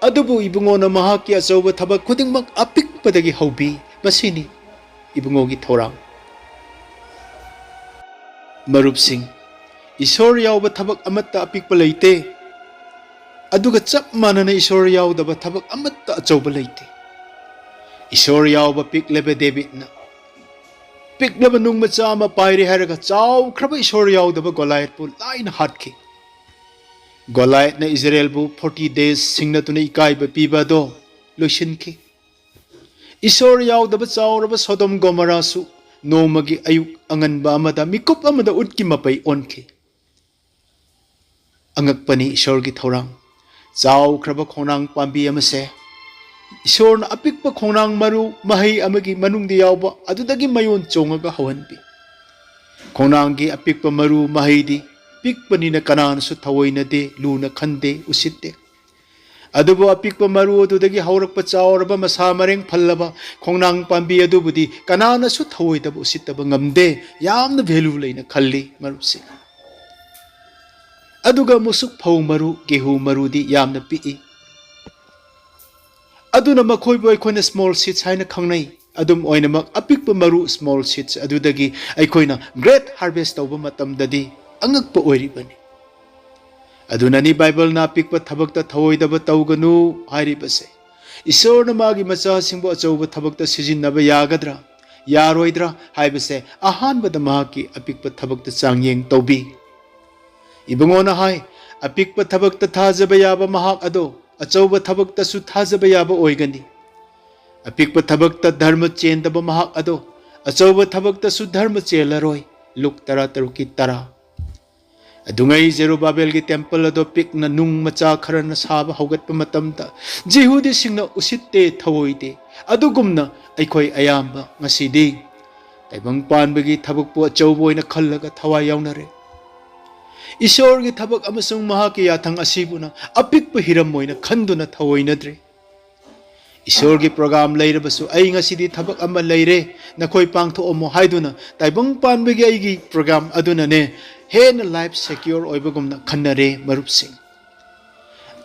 ꯑꯗꯨꯕꯨ ꯏꯕꯨꯡꯉꯣꯅ ꯃꯍꯥꯛꯀꯤ ꯑꯆꯧꯕ ꯊꯕꯛ ꯈꯨꯗꯤꯡꯃꯛ ꯑꯄꯤꯛꯄꯗꯒꯤ ꯍꯧꯕꯤ꯫ ꯃꯁꯤꯅꯤ ꯏꯕꯨꯡꯉꯣꯒꯤ ꯊꯧꯔꯥꯡ꯫ ꯃꯔꯨꯞꯁꯤꯡ, ꯏꯁꯣꯔ ꯌꯥꯎꯕ ꯊꯕꯛ ꯑꯃꯠꯇ ꯑꯄꯤꯛꯄ ꯂꯩꯇꯦ, ꯑꯗꯨꯒ ꯆꯞ ꯃꯥꯟꯅꯅ ꯏꯁꯣꯔ ꯌꯥꯎꯗꯕ ꯊꯕꯛ ꯑꯃꯠꯇ ꯑꯆꯧꯕ ꯂꯩꯇꯦ꯫ ꯏꯁꯣꯔ ꯌꯥꯎꯕ ꯄꯤꯛꯂꯕ ꯗꯦꯕꯤꯠꯅ ꯄꯤꯛꯂꯕ ꯅꯨꯡ ꯃꯆꯥ ꯑꯃ ꯄꯥꯏꯔꯦ ꯍꯥꯏꯔꯒ ꯆꯥꯎꯈ꯭ꯔꯕ ꯏꯁꯣꯔ ꯌꯥꯎꯗꯕ ꯒꯣꯂꯥꯏꯠꯄꯨ ꯂꯥꯏꯅ ꯍꯥꯠꯈꯤ꯫ ꯒꯣꯂꯥꯏꯠꯅ ꯏꯖꯔꯦꯜꯕꯨ forty days ꯁꯤꯡꯅꯗꯨꯅ ꯏꯀꯥꯏꯕ ꯄꯤꯕ ꯑꯗꯣ ꯂꯣꯏꯁꯤꯟꯈꯤ꯫ ꯏꯁꯣꯔ ꯌꯥꯎꯗꯕ ꯆꯥꯎꯔꯕ ꯁꯣꯗꯣꯝ ꯒꯣꯃꯣꯔꯥꯁꯨ ꯅꯣꯡꯃꯒꯤ ꯑꯌꯨꯛ ꯑꯉꯟꯕ ꯑꯃꯗ ꯃꯤꯀꯨꯞ ꯑꯃꯗ ꯎꯠꯀꯤ ꯃꯄꯩ ꯑꯣꯟꯈꯤ꯫ ꯑꯉꯛꯄꯅꯤ ꯏꯁꯣꯔꯒꯤ ꯊꯧꯔꯥꯡ꯫ ꯆꯥꯎꯈ꯭ꯔꯕ ꯈꯣꯡꯅꯥꯡ ꯄꯥꯝꯕꯤ ꯑꯃꯁꯦ ꯏꯁꯣꯔꯅ ꯑꯄꯤꯛꯄ ꯈꯣꯡꯅꯥꯡ ꯃꯔꯨ ꯃꯍꯩ ꯑꯃꯒꯤ ꯃꯅꯨꯡꯗ ꯌꯥꯎꯕ ꯑꯗꯨꯗꯒꯤ ꯃꯌꯣꯟ ꯆꯣꯡꯉꯒ ꯍꯧꯍꯟꯕꯤ꯫ ꯈꯣꯡꯅꯥꯡꯒꯤ ꯑꯄꯤꯛꯄ ꯃꯔꯨ ꯃꯍꯩꯗꯤ ꯄꯤꯛꯄꯅꯤꯅ ꯀꯅꯥꯅꯁꯨ ꯊꯑꯣꯏꯅꯗꯦ, ꯂꯨꯅ ꯈꯟꯗꯦ, ꯎꯁꯤꯠꯇꯦ꯫ ꯑꯗꯨꯕꯨ ꯑꯄꯤꯛꯄ ꯃꯔꯨ ꯑꯗꯨꯗꯒꯤ ꯍꯧꯔꯛꯄ ꯆꯥꯎꯔꯕ ꯃꯁꯥ ꯃꯔꯦꯡ ꯐꯜꯂꯕ ꯈꯣꯡꯅꯥꯡ ꯄꯥꯝꯕꯤ ꯑꯗꯨꯕꯨꯗꯤ ꯀꯅꯥꯅꯁꯨ ꯊꯑꯣꯏꯗꯕ ꯎꯁꯤꯠꯇꯕ ꯉꯝꯗꯦ, ꯌꯥꯝꯅ value ꯂꯩꯅ ꯈꯜꯂꯤ ꯃꯔꯨꯞꯁꯤꯡ꯫ ꯑꯗꯨꯒ ꯃꯨꯁꯨꯛ ꯐꯧ ꯃꯔꯨ, ꯒꯦꯍꯨ ꯃꯔꯨꯗꯤ ꯌꯥꯝꯅ ꯄꯤꯛꯏ꯫ ꯑꯗꯨꯅ ꯃꯈꯣꯏꯕꯨ ꯑꯩꯈꯣꯏꯅ small seeds ꯍꯥꯏꯅ ꯈꯪꯅꯩ꯫ ꯑꯗꯨꯝ ꯑꯣꯏꯅꯃꯛ, ꯑꯄꯤꯛꯄ ꯃꯔꯨ, small seeds, ꯑꯗꯨꯗꯒꯤ ꯑꯩꯈꯣꯏꯅ great harvest ꯇꯧꯕ ꯃꯇꯝꯗꯗꯤ ꯑꯉꯛꯄ ꯑꯣꯏꯔꯤꯕꯅꯤ꯫ ꯑꯗꯨꯅꯅꯤ ꯕꯥꯏꯕꯜꯅ "ꯑꯄꯤꯛꯄ ꯊꯕꯛꯇ ꯊꯑꯣꯏꯗꯕ ꯇꯧꯒꯅꯨ" ꯍꯥꯏꯔꯤꯕꯁꯦ꯫ ꯏꯁꯣꯔꯅ ꯃꯥꯒꯤ ꯃꯆꯥꯁꯤꯡꯕꯨ ꯑꯆꯧꯕ ꯊꯕꯛꯇ ꯁꯤꯖꯤꯟꯅꯕ ꯌꯥꯒꯗ꯭ꯔꯥ, ꯌꯥꯔꯣꯏꯗ꯭ꯔꯥ ꯍꯥꯏꯕꯁꯦ ꯑꯍꯥꯟꯕꯗ ꯃꯍꯥꯛꯀꯤ ꯑꯄꯤꯛꯄ ꯊꯕꯛꯇ ꯆꯥꯡꯌꯦꯡ ꯇꯧꯕꯤ꯫ ꯏꯕꯨꯡꯉꯣꯅ ꯍꯥꯏ, "ꯑꯄꯤꯛꯄ ꯊꯕꯛꯇ ꯊꯥꯖꯕ ꯌꯥꯕ ꯃꯍꯥꯛ ꯑꯗꯣ ꯑꯆꯧꯕ ꯊꯕꯛꯇꯁꯨ ꯊꯥꯖꯕ ꯌꯥꯕ ꯑꯣꯏꯒꯅꯤ꯫ ꯑꯄꯤꯛꯄ ꯊꯕꯛꯇ ꯙꯔꯃ ꯆꯦꯟꯗꯕ ꯃꯍꯥꯛ ꯑꯗꯣ ꯑꯆꯧꯕ ꯊꯕꯛꯇꯁꯨ ꯙꯔꯃ ꯆꯦꯜꯂꯔꯣꯏ"꯫ ꯂꯨꯛ ꯇꯔꯥ ꯇꯔꯨꯛꯀꯤ ꯇꯔꯥ꯫ ꯑꯗꯨꯉꯩ ꯖꯦꯔꯨꯕꯥꯕꯦꯜꯒꯤ ꯇꯦꯝꯄꯜ ꯑꯗꯣ ꯄꯤꯛꯅ ꯅꯨꯡ ꯃꯆꯥ ꯈꯔꯅ ꯁꯥꯕ ꯍꯧꯒꯠꯄ ꯃꯇꯝꯗ ꯖꯤꯍꯨꯗꯤꯁꯤꯡꯅ ꯎꯁꯤꯠꯇꯦ, ꯊꯧꯑꯣꯏꯗꯦ꯫ ꯑꯗꯨꯒꯨꯝꯅ ꯑꯩꯈꯣꯏ ꯑꯌꯥꯝꯕ ꯉꯁꯤꯗꯤ ꯇꯥꯏꯕꯪ ꯄꯥꯟꯕꯒꯤ ꯊꯕꯛꯄꯨ ꯑꯆꯧꯕ ꯑꯣꯏꯅ ꯈꯜꯂꯒ ꯊꯋꯥꯏ ꯌꯥꯎꯅꯔꯦ꯫ ꯏꯁꯣꯔꯒꯤ ꯊꯕꯛ ꯑꯃꯁꯨꯡ ꯃꯍꯥꯛꯀꯤ ꯌꯥꯊꯪ ꯑꯁꯤꯕꯨꯅ ꯑꯄꯤꯛꯄ ꯍꯤꯔꯝ ꯑꯣꯏꯅ ꯈꯟꯗꯨꯅ ꯊꯧꯑꯣꯏꯅꯗ꯭ꯔꯦ꯫ ꯏꯁꯣꯔꯒꯤ ꯄ꯭ꯔꯣꯒ꯭ꯔꯥꯝ ꯂꯩꯔꯕꯁꯨ, "ꯑꯩ ꯉꯁꯤꯗꯤ ꯊꯕꯛ ꯑꯃ ꯂꯩꯔꯦ, ꯅꯈꯣꯏ ꯄꯥꯡꯊꯣꯛꯑꯝꯃꯣ" ꯍꯥꯏꯗꯨꯅ ꯇꯥꯏꯕꯪ ꯄꯥꯟꯕꯒꯤ ꯑꯩꯒꯤ ꯄ꯭ꯔꯣꯒ꯭ꯔꯥꯝ ꯑꯗꯨꯅꯅꯦ ꯍꯦꯟꯅ ꯂꯥꯏꯐ ꯁꯦꯀ꯭ꯌꯣꯔ ꯑꯣꯏꯕꯒꯨꯝꯅ ꯈꯟꯅꯔꯦ, ꯃꯔꯨꯞꯁꯤꯡ꯫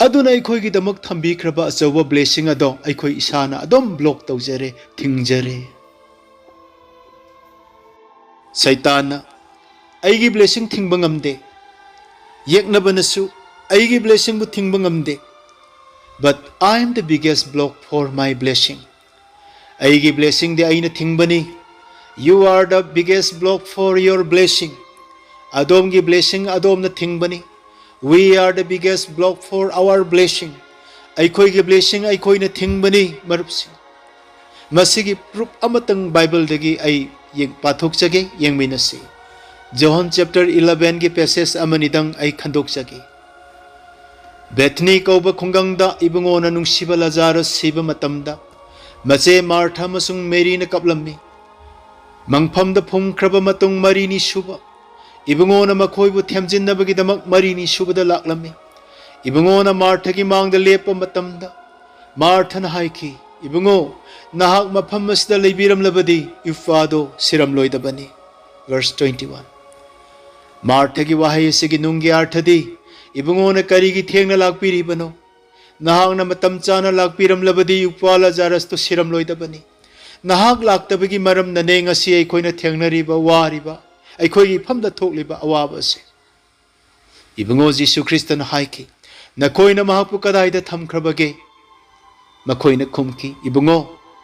ꯑꯗꯨꯅ ꯑꯩꯈꯣꯏꯒꯤꯗꯃꯛ ꯊꯝꯕꯤꯈ꯭ꯔꯕ ꯑꯆꯧꯕ ꯕ꯭ꯂꯦꯁꯤꯡ ꯑꯗꯣ ꯑꯩꯈꯣꯏ ꯏꯁꯥꯅ ꯑꯗꯨꯝ ꯕ꯭ꯂꯣꯛ ꯇꯧꯖꯔꯦ, ꯊꯤꯡꯖꯔꯦ꯫ ꯁꯩꯇꯥꯟꯅ ꯑꯩꯒꯤ ꯕ꯭ꯂꯦꯁꯤꯡ ꯊꯤꯡꯕ ꯉꯝꯗꯦ, ꯌꯦꯛꯅꯕꯅꯁꯨ ꯑꯩꯒꯤ ꯕ꯭ꯂꯦꯁꯤꯡꯕꯨ ꯊꯤꯡꯕ ꯉꯝꯗꯦ꯫ But I am the biggest block for my blessing. ꯑꯩꯒꯤ ꯕ꯭ꯂꯦꯁꯤꯡꯗꯤ ꯑꯩꯅ ꯊꯤꯡꯕꯅꯤ꯫ You are the biggest block for your blessing. ꯑꯗꯣꯝꯒꯤ ꯕ꯭ꯂꯦꯁꯤꯡ ꯑꯗꯣꯝꯅ ꯊꯤꯡꯕꯅꯤ꯫ We are the biggest block for our blessing. ꯑꯩꯈꯣꯏꯒꯤ ꯕ꯭ꯂꯦꯁꯤꯡ ꯑꯩꯈꯣꯏꯅ ꯊꯤꯡꯕꯅꯤ, ꯃꯔꯨꯞꯁꯤꯡ꯫ ꯃꯁꯤꯒꯤ ꯄ꯭ꯔꯨꯞ ꯑꯃꯇꯪ ꯕꯥꯏꯕꯜꯗꯒꯤ ꯑꯩ ꯌꯦꯡ-, ꯄꯥꯊꯣꯛꯆꯒꯦ, ꯌꯦꯡꯃꯤꯟꯅꯁꯤ꯫ ꯖꯣꯍꯟ ꯆꯦꯞꯇꯔ ꯏꯂꯚꯦꯟꯒꯤ ꯄꯦꯁꯦꯖ ꯑꯃꯅꯤꯗꯪ ꯑꯩ ꯈꯟꯗꯣꯛꯆꯒꯦ꯫ ꯕꯦꯊꯅꯤ ꯀꯧꯕ ꯈꯨꯡꯒꯪꯗ ꯏꯕꯨꯡꯉꯣꯅ ꯅꯨꯡꯁꯤꯕ ꯂꯥꯖꯥꯔꯁ ꯁꯤꯕ ꯃꯇꯝꯗ, ꯃꯆꯦ ꯃꯥꯔꯊꯥ ꯑꯃꯁꯨꯡ ꯃꯦꯔꯤꯅ ꯀꯞꯂꯝꯃꯤ꯫ ꯃꯪꯐꯝꯗ ꯐꯨꯝꯈ꯭ꯔꯕ ꯃꯇꯨꯡ ꯃꯔꯤꯅꯤ ꯁꯨꯕ, ꯏꯕꯨꯡꯉꯣꯅ ꯃꯈꯣꯏꯕꯨ ꯊꯦꯝꯖꯤꯟꯅꯕꯒꯤꯗꯃꯛ ꯃꯔꯤꯅꯤ ꯁꯨꯕꯗ ꯂꯥꯛꯂꯝꯃꯤ꯫ ꯏꯕꯨꯡꯉꯣꯅ ꯃꯥꯔꯊꯥꯒꯤ ꯃꯥꯡꯗ ꯂꯦꯞꯄ ꯃꯇꯝꯗ, ꯃꯥꯔꯊꯥꯅ ꯍꯥꯏꯈꯤ, "ꯏꯕꯨꯡꯉꯣ, ꯅꯍꯥꯛ ꯃꯐꯝ ꯑꯁꯤꯗ ꯂꯩꯕꯤꯔꯝꯂꯕꯗꯤ ꯏꯄ꯭ꯋꯥꯗꯣ ꯁꯤꯔꯝꯂꯣꯏꯗꯕꯅꯤ"꯫ Verse twenty-one꯫ ꯃꯥꯔꯊꯥꯒꯤ ꯋꯥꯍꯩ ꯑꯁꯤꯒꯤ ꯅꯨꯡꯒꯤ ꯑꯥꯔꯊꯗꯤ, "ꯏꯕꯨꯡꯉꯣꯅ ꯀꯔꯤꯒꯤ ꯊꯦꯡꯅ ꯂꯥꯛꯄꯤꯔꯤꯕꯅꯣ? ꯅꯍꯥꯛꯅ ꯃꯇꯝ ꯆꯥꯅ ꯂꯥꯛꯄꯤꯔꯝꯂꯕꯗꯤ ꯏꯄ꯭ꯋꯥ ꯂꯥꯖꯥꯔꯁꯇꯨ ꯁꯤꯔꯝꯂꯣꯏꯗꯕꯅꯤ꯫ ꯅꯍꯥꯛ ꯂꯥꯛꯇꯕꯒꯤ ꯃꯔꯝꯅꯅꯦ ꯉꯁꯤ ꯑꯩꯈꯣꯏꯅ ꯊꯦꯡꯅꯔꯤꯕ, ꯋꯥꯔꯤꯕ, ꯑꯩꯈꯣꯏꯒꯤ ꯏꯐꯝꯗ ꯊꯣꯛꯂꯤꯕ ꯑꯋꯥꯕ ꯑꯁꯤ"꯫ ꯏꯕꯨꯡꯉꯣ ꯖꯤꯁꯨ ꯈ꯭ꯔꯤꯁꯇꯅ ꯍꯥꯏꯈꯤ, "ꯅꯈꯣꯏꯅ ꯃꯍꯥꯛꯄꯨ ꯀꯗꯥꯏꯗ ꯊꯝꯈ꯭ꯔꯕꯒꯦ?" ꯃꯈꯣꯏꯅ ꯈꯨꯝꯈꯤ, "ꯏꯕꯨꯡꯉꯣ,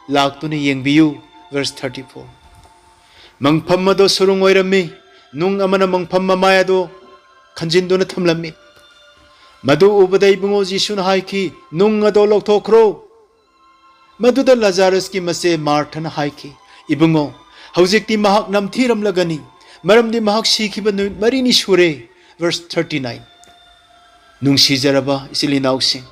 ꯂꯥꯛꯇꯨꯅ ꯌꯦꯡꯕꯤꯌꯨ"꯫ Verse thirty-four꯫ ꯃꯪꯐꯝ ꯑꯗꯣ ꯁꯨꯔꯨꯡ ꯑꯣꯏꯔꯝꯃꯤ꯫ ꯅꯨꯡ ꯑꯃꯅ ꯃꯪꯐꯝ ꯃꯃꯥꯏ ꯑꯗꯣ ꯈꯟꯖꯤꯟꯗꯨꯅ ꯊꯝꯂꯝꯃꯤ꯫ ꯃꯗꯨ ꯎꯕꯗ ꯏꯕꯨꯡꯉꯣ ꯖꯤꯁꯨꯅ ꯍꯥꯏꯈꯤ, "ꯅꯨꯡ ꯑꯗꯣ ꯂꯧꯊꯣꯛꯈ꯭ꯔꯣ"꯫ ꯃꯗꯨꯗ ꯂꯖꯥꯔꯁꯀꯤ ꯃꯆꯦ ꯃꯥꯔꯊꯅ ꯍꯥꯏꯈꯤ, "ꯏꯕꯨꯡꯉꯣ, ꯍꯧꯖꯤꯛꯇꯤ ꯃꯍꯥꯛ ꯅꯝꯊꯤꯔꯝꯂꯒꯅꯤ, ꯃꯔꯝꯗꯤ ꯃꯍꯥꯛ ꯁꯤꯈꯤꯕ ꯅꯨꯃꯤꯠ ꯃꯔꯤꯅꯤ ꯁꯨꯔꯦ"꯫ Verse thirty nine꯫ ꯅꯨꯡꯁꯤꯖꯔꯕ ꯏꯆꯤꯜ ꯏꯅꯥꯎꯁꯤꯡ,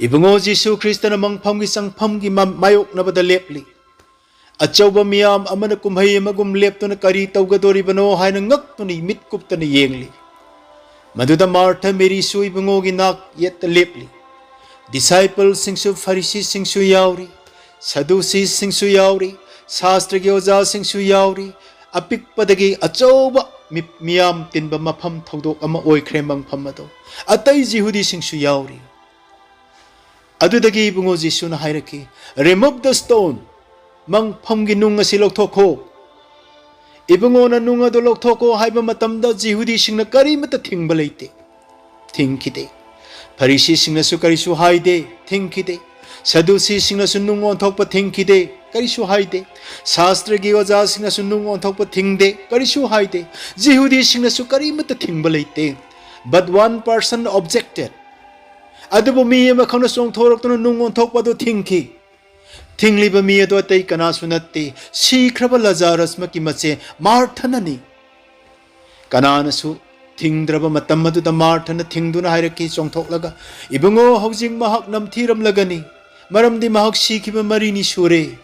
ꯏꯕꯨꯡꯉꯣ ꯖꯤꯁꯨ ꯈ꯭ꯔꯤꯁꯇꯅ ꯃꯪꯐꯝꯒꯤ ꯆꯪꯐꯝꯒꯤ ꯃ-, ꯃꯥꯌꯣꯛꯅꯕꯗ ꯂꯦꯞꯂꯤ꯫ ꯑꯆꯧꯕ ꯃꯤꯌꯥꯝ ꯑꯃꯅ ꯀꯨꯝꯍꯩ ꯑꯃꯒꯨꯝ ꯂꯦꯞꯇꯨꯅ ꯀꯔꯤ ꯇꯧꯒꯗꯣꯔꯤꯕꯅꯣ ꯍꯥꯏꯅ ꯉꯛꯇꯨꯅ ꯃꯤꯠ ꯀꯨꯞꯇꯅ ꯌꯦꯡꯂꯤ꯫ ꯃꯗꯨꯗ ꯃꯥꯔꯊ ꯃꯦꯔꯤꯁꯨ ꯏꯕꯨꯡꯉꯣꯒꯤ ꯅꯥꯛ ꯌꯦꯠꯇ ꯂꯦꯞꯂꯤ꯫ Discipleꯁꯤꯡꯁꯨ, ꯐꯔꯤꯁꯤꯁꯤꯡꯁꯨ ꯌꯥꯎꯔꯤ, ꯁꯗꯨꯁꯤꯁꯤꯡꯁꯨ ꯌꯥꯎꯔꯤ, ꯁꯥꯁꯇ꯭ꯔꯒꯤ ꯑꯣꯖꯥꯁꯤꯡꯁꯨ ꯌꯥꯎꯔꯤ, ꯑꯄꯤꯛꯄꯗꯒꯤ ꯑꯆꯧꯕ ꯃꯤ-, ꯃꯤꯌꯥꯝ ꯇꯤꯟꯕ ꯃꯐꯝ ꯊꯧꯗꯣꯛ ꯑꯃ ꯑꯣꯏꯈ꯭ꯔꯦ ꯃꯪꯐꯝ ꯑꯗꯨ꯫ ꯑꯇꯩ ꯖꯤꯍꯨꯗꯤꯁꯤꯡꯁꯨ ꯌꯥꯎꯔꯤ꯫ ꯑꯗꯨꯗꯒꯤ ꯏꯕꯨꯡꯉꯣ ꯖꯤꯁꯨꯅ ꯍꯥꯏꯔꯛꯈꯤ, "Remove the stone꯫ ꯃꯪꯐꯝꯒꯤ ꯅꯨꯡ ꯑꯁꯤ ꯂꯧꯊꯣꯛꯈꯣ"꯫ ꯏꯕꯨꯡꯉꯣꯅ ꯅꯨꯡ ꯑꯗꯨ ꯂꯧꯊꯣꯛꯈꯣ ꯍꯥꯏꯕ ꯃꯇꯝꯗ ꯖꯤꯍꯨꯗꯤꯁꯤꯡꯅ ꯀꯔꯤꯃꯠꯇ ꯊꯤꯡꯕ ꯂꯩꯇꯦ꯫ ꯊꯤꯡꯈꯤꯗꯦ꯫ ꯐꯔꯤꯁꯤꯁꯤꯡꯅꯁꯨ ꯀꯔꯤꯁꯨ ꯍꯥꯏꯗꯦ, ꯊꯤꯡꯈꯤꯗꯦ꯫ ꯁꯗꯨꯁꯤꯁꯤꯡꯅꯁꯨ ꯅꯨꯡ ꯑꯣꯟꯊꯣꯛꯄ ꯊꯤꯡꯈꯤꯗꯦ, ꯀꯔꯤꯁꯨ ꯍꯥꯏꯗꯦ꯫ ꯁꯥꯁꯇ꯭ꯔꯒꯤ ꯑꯣꯖꯥꯁꯤꯡꯅꯁꯨ ꯅꯨꯡ ꯑꯣꯟꯊꯣꯛꯄ ꯊꯤꯡꯗꯦ, ꯀꯔꯤꯁꯨ ꯍꯥꯏꯗꯦ꯫ ꯖꯤꯍꯨꯗꯤꯁꯤꯡꯅꯁꯨ ꯀꯔꯤꯃꯠꯇ ꯊꯤꯡꯕ ꯂꯩꯇꯦ꯫ But one person objected꯫ ꯑꯗꯨꯕꯨ ꯃꯤ ꯑꯃꯈꯛꯅ ꯆꯣꯡꯊꯣꯔꯛꯇꯨꯅ ꯅꯨꯡ ꯑꯣꯟꯊꯣꯛꯄ ꯑꯗꯨ ꯊꯤꯡꯈꯤ꯫ ꯊꯤꯡꯂꯤꯕ ꯃꯤ ꯑꯗꯨ ꯑꯇꯩ ꯀꯅꯥꯁꯨ ꯅꯠꯇꯦ, ꯁꯤꯈ꯭ꯔꯕ ꯂꯖꯥꯔꯁꯃꯛꯀꯤ ꯃꯆꯦ ꯃꯥꯔꯊꯅꯅꯤ꯫ ꯀꯅꯥꯅꯁꯨ ꯊꯤꯡꯗ꯭ꯔꯕ ꯃꯇꯝ ꯑꯗꯨꯗ ꯃꯥꯔꯊꯅ ꯊꯤꯡꯗꯨꯅ ꯍꯥꯏꯔꯛꯈꯤ ꯆꯣꯡꯊꯣꯛꯂꯒ, "ꯏꯕꯨꯡꯉꯣ, ꯍꯧꯖꯤꯛ ꯃꯍꯥꯛ ꯅꯝꯊꯤꯔꯝꯂꯒꯅꯤ, ꯃꯔꯝꯗꯤ ꯃꯍꯥꯛ ꯁꯤꯈꯤꯕ ꯃꯔꯤꯅꯤ ꯁꯨꯔꯦ"꯫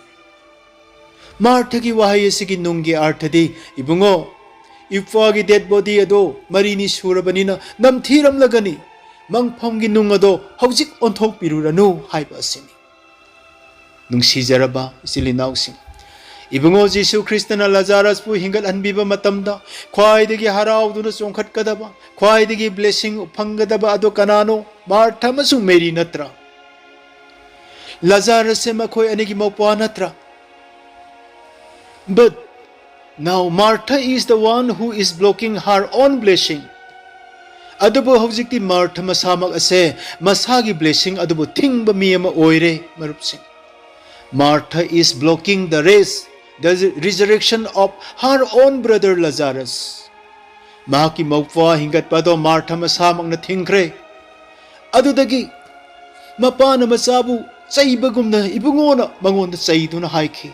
ꯃꯥꯔꯊꯒꯤ ꯋꯥꯍꯩ ꯑꯁꯤꯒꯤ ꯅꯨꯡꯒꯤ ꯑꯥꯔꯊꯗꯤ, "ꯏꯕꯨꯡꯉꯣ, ꯏꯄ꯭ꯋꯥꯒꯤ dead body ꯑꯗꯣ ꯃꯔꯤꯅꯤ ꯁꯨꯔꯕꯅꯤꯅ ꯅꯝꯊꯤꯔꯝꯂꯒꯅꯤ, ꯃꯪꯐꯝꯒꯤ ꯅꯨꯡ ꯑꯗꯣ ꯍꯧꯖꯤꯛ ꯑꯣꯟꯊꯣꯛꯄꯤꯔꯨꯔꯅꯨ" ꯍꯥꯏꯕ ꯑꯁꯤꯅꯤ꯫ ꯅꯨꯡꯁꯤꯖꯔꯕ ꯏꯆꯤꯜ ꯏꯅꯥꯎꯁꯤꯡ, ꯏꯕꯨꯡꯉꯣ ꯖꯤꯁꯨ ꯈ꯭ꯔꯤꯁꯇꯅ ꯂꯖꯥꯔꯁꯄꯨ ꯍꯤꯡꯒꯠꯍꯟꯕꯤꯕ ꯃꯇꯝꯗ ꯈ꯭ꯋꯥꯏꯗꯒꯤ ꯍꯔꯥꯎꯗꯨꯅ ꯆꯣꯡꯈꯠꯀꯗꯕ, ꯈ꯭ꯋꯥꯏꯗꯒꯤ blessing ꯐꯪꯒꯗꯕ ꯑꯗꯨ ꯀꯅꯥꯅꯣ? ꯃꯥꯔꯊ ꯑꯃꯁꯨꯡ ꯃꯦꯔꯤ ꯅꯠꯇ꯭ꯔꯥ? ꯂꯖꯥꯔꯁꯁꯦ ꯃꯈꯣꯏ ꯑꯅꯤꯒꯤ ꯃꯧꯄ꯭ꯋꯥ ꯅꯠꯇ꯭ꯔꯥ? But now Martha is the one who is blocking her own blessing. ꯑꯗꯨꯕꯨ ꯍꯧꯖꯤꯛꯇꯤ ꯃꯥꯔꯊ ꯃꯁꯥꯃꯛ ꯑꯁꯦ ꯃꯁꯥꯒꯤ blessing ꯑꯗꯨꯕꯨ ꯊꯤꯡꯕ ꯃꯤ ꯑꯃ ꯑꯣꯏꯔꯦ, ꯃꯔꯨꯞꯁꯤꯡ꯫ Martha is blocking the race, the resurrection of her own brother Lazarus. ꯃꯍꯥꯛꯀꯤ ꯃꯧꯄ꯭ꯋꯥ ꯍꯤꯡꯒꯠꯄ ꯑꯗꯣ ꯃꯥꯔꯊ ꯃꯁꯥꯃꯛꯅ ꯊꯤꯡꯈ꯭ꯔꯦ꯫ ꯑꯗꯨꯗꯒꯤ ꯃꯄꯥꯅ ꯃꯆꯥꯕꯨ ꯆꯩꯕꯒꯨꯝꯅ ꯏꯕꯨꯡꯉꯣꯅ ꯃꯉꯣꯟꯗ ꯆꯩꯗꯨꯅ ꯍꯥꯏꯈꯤ,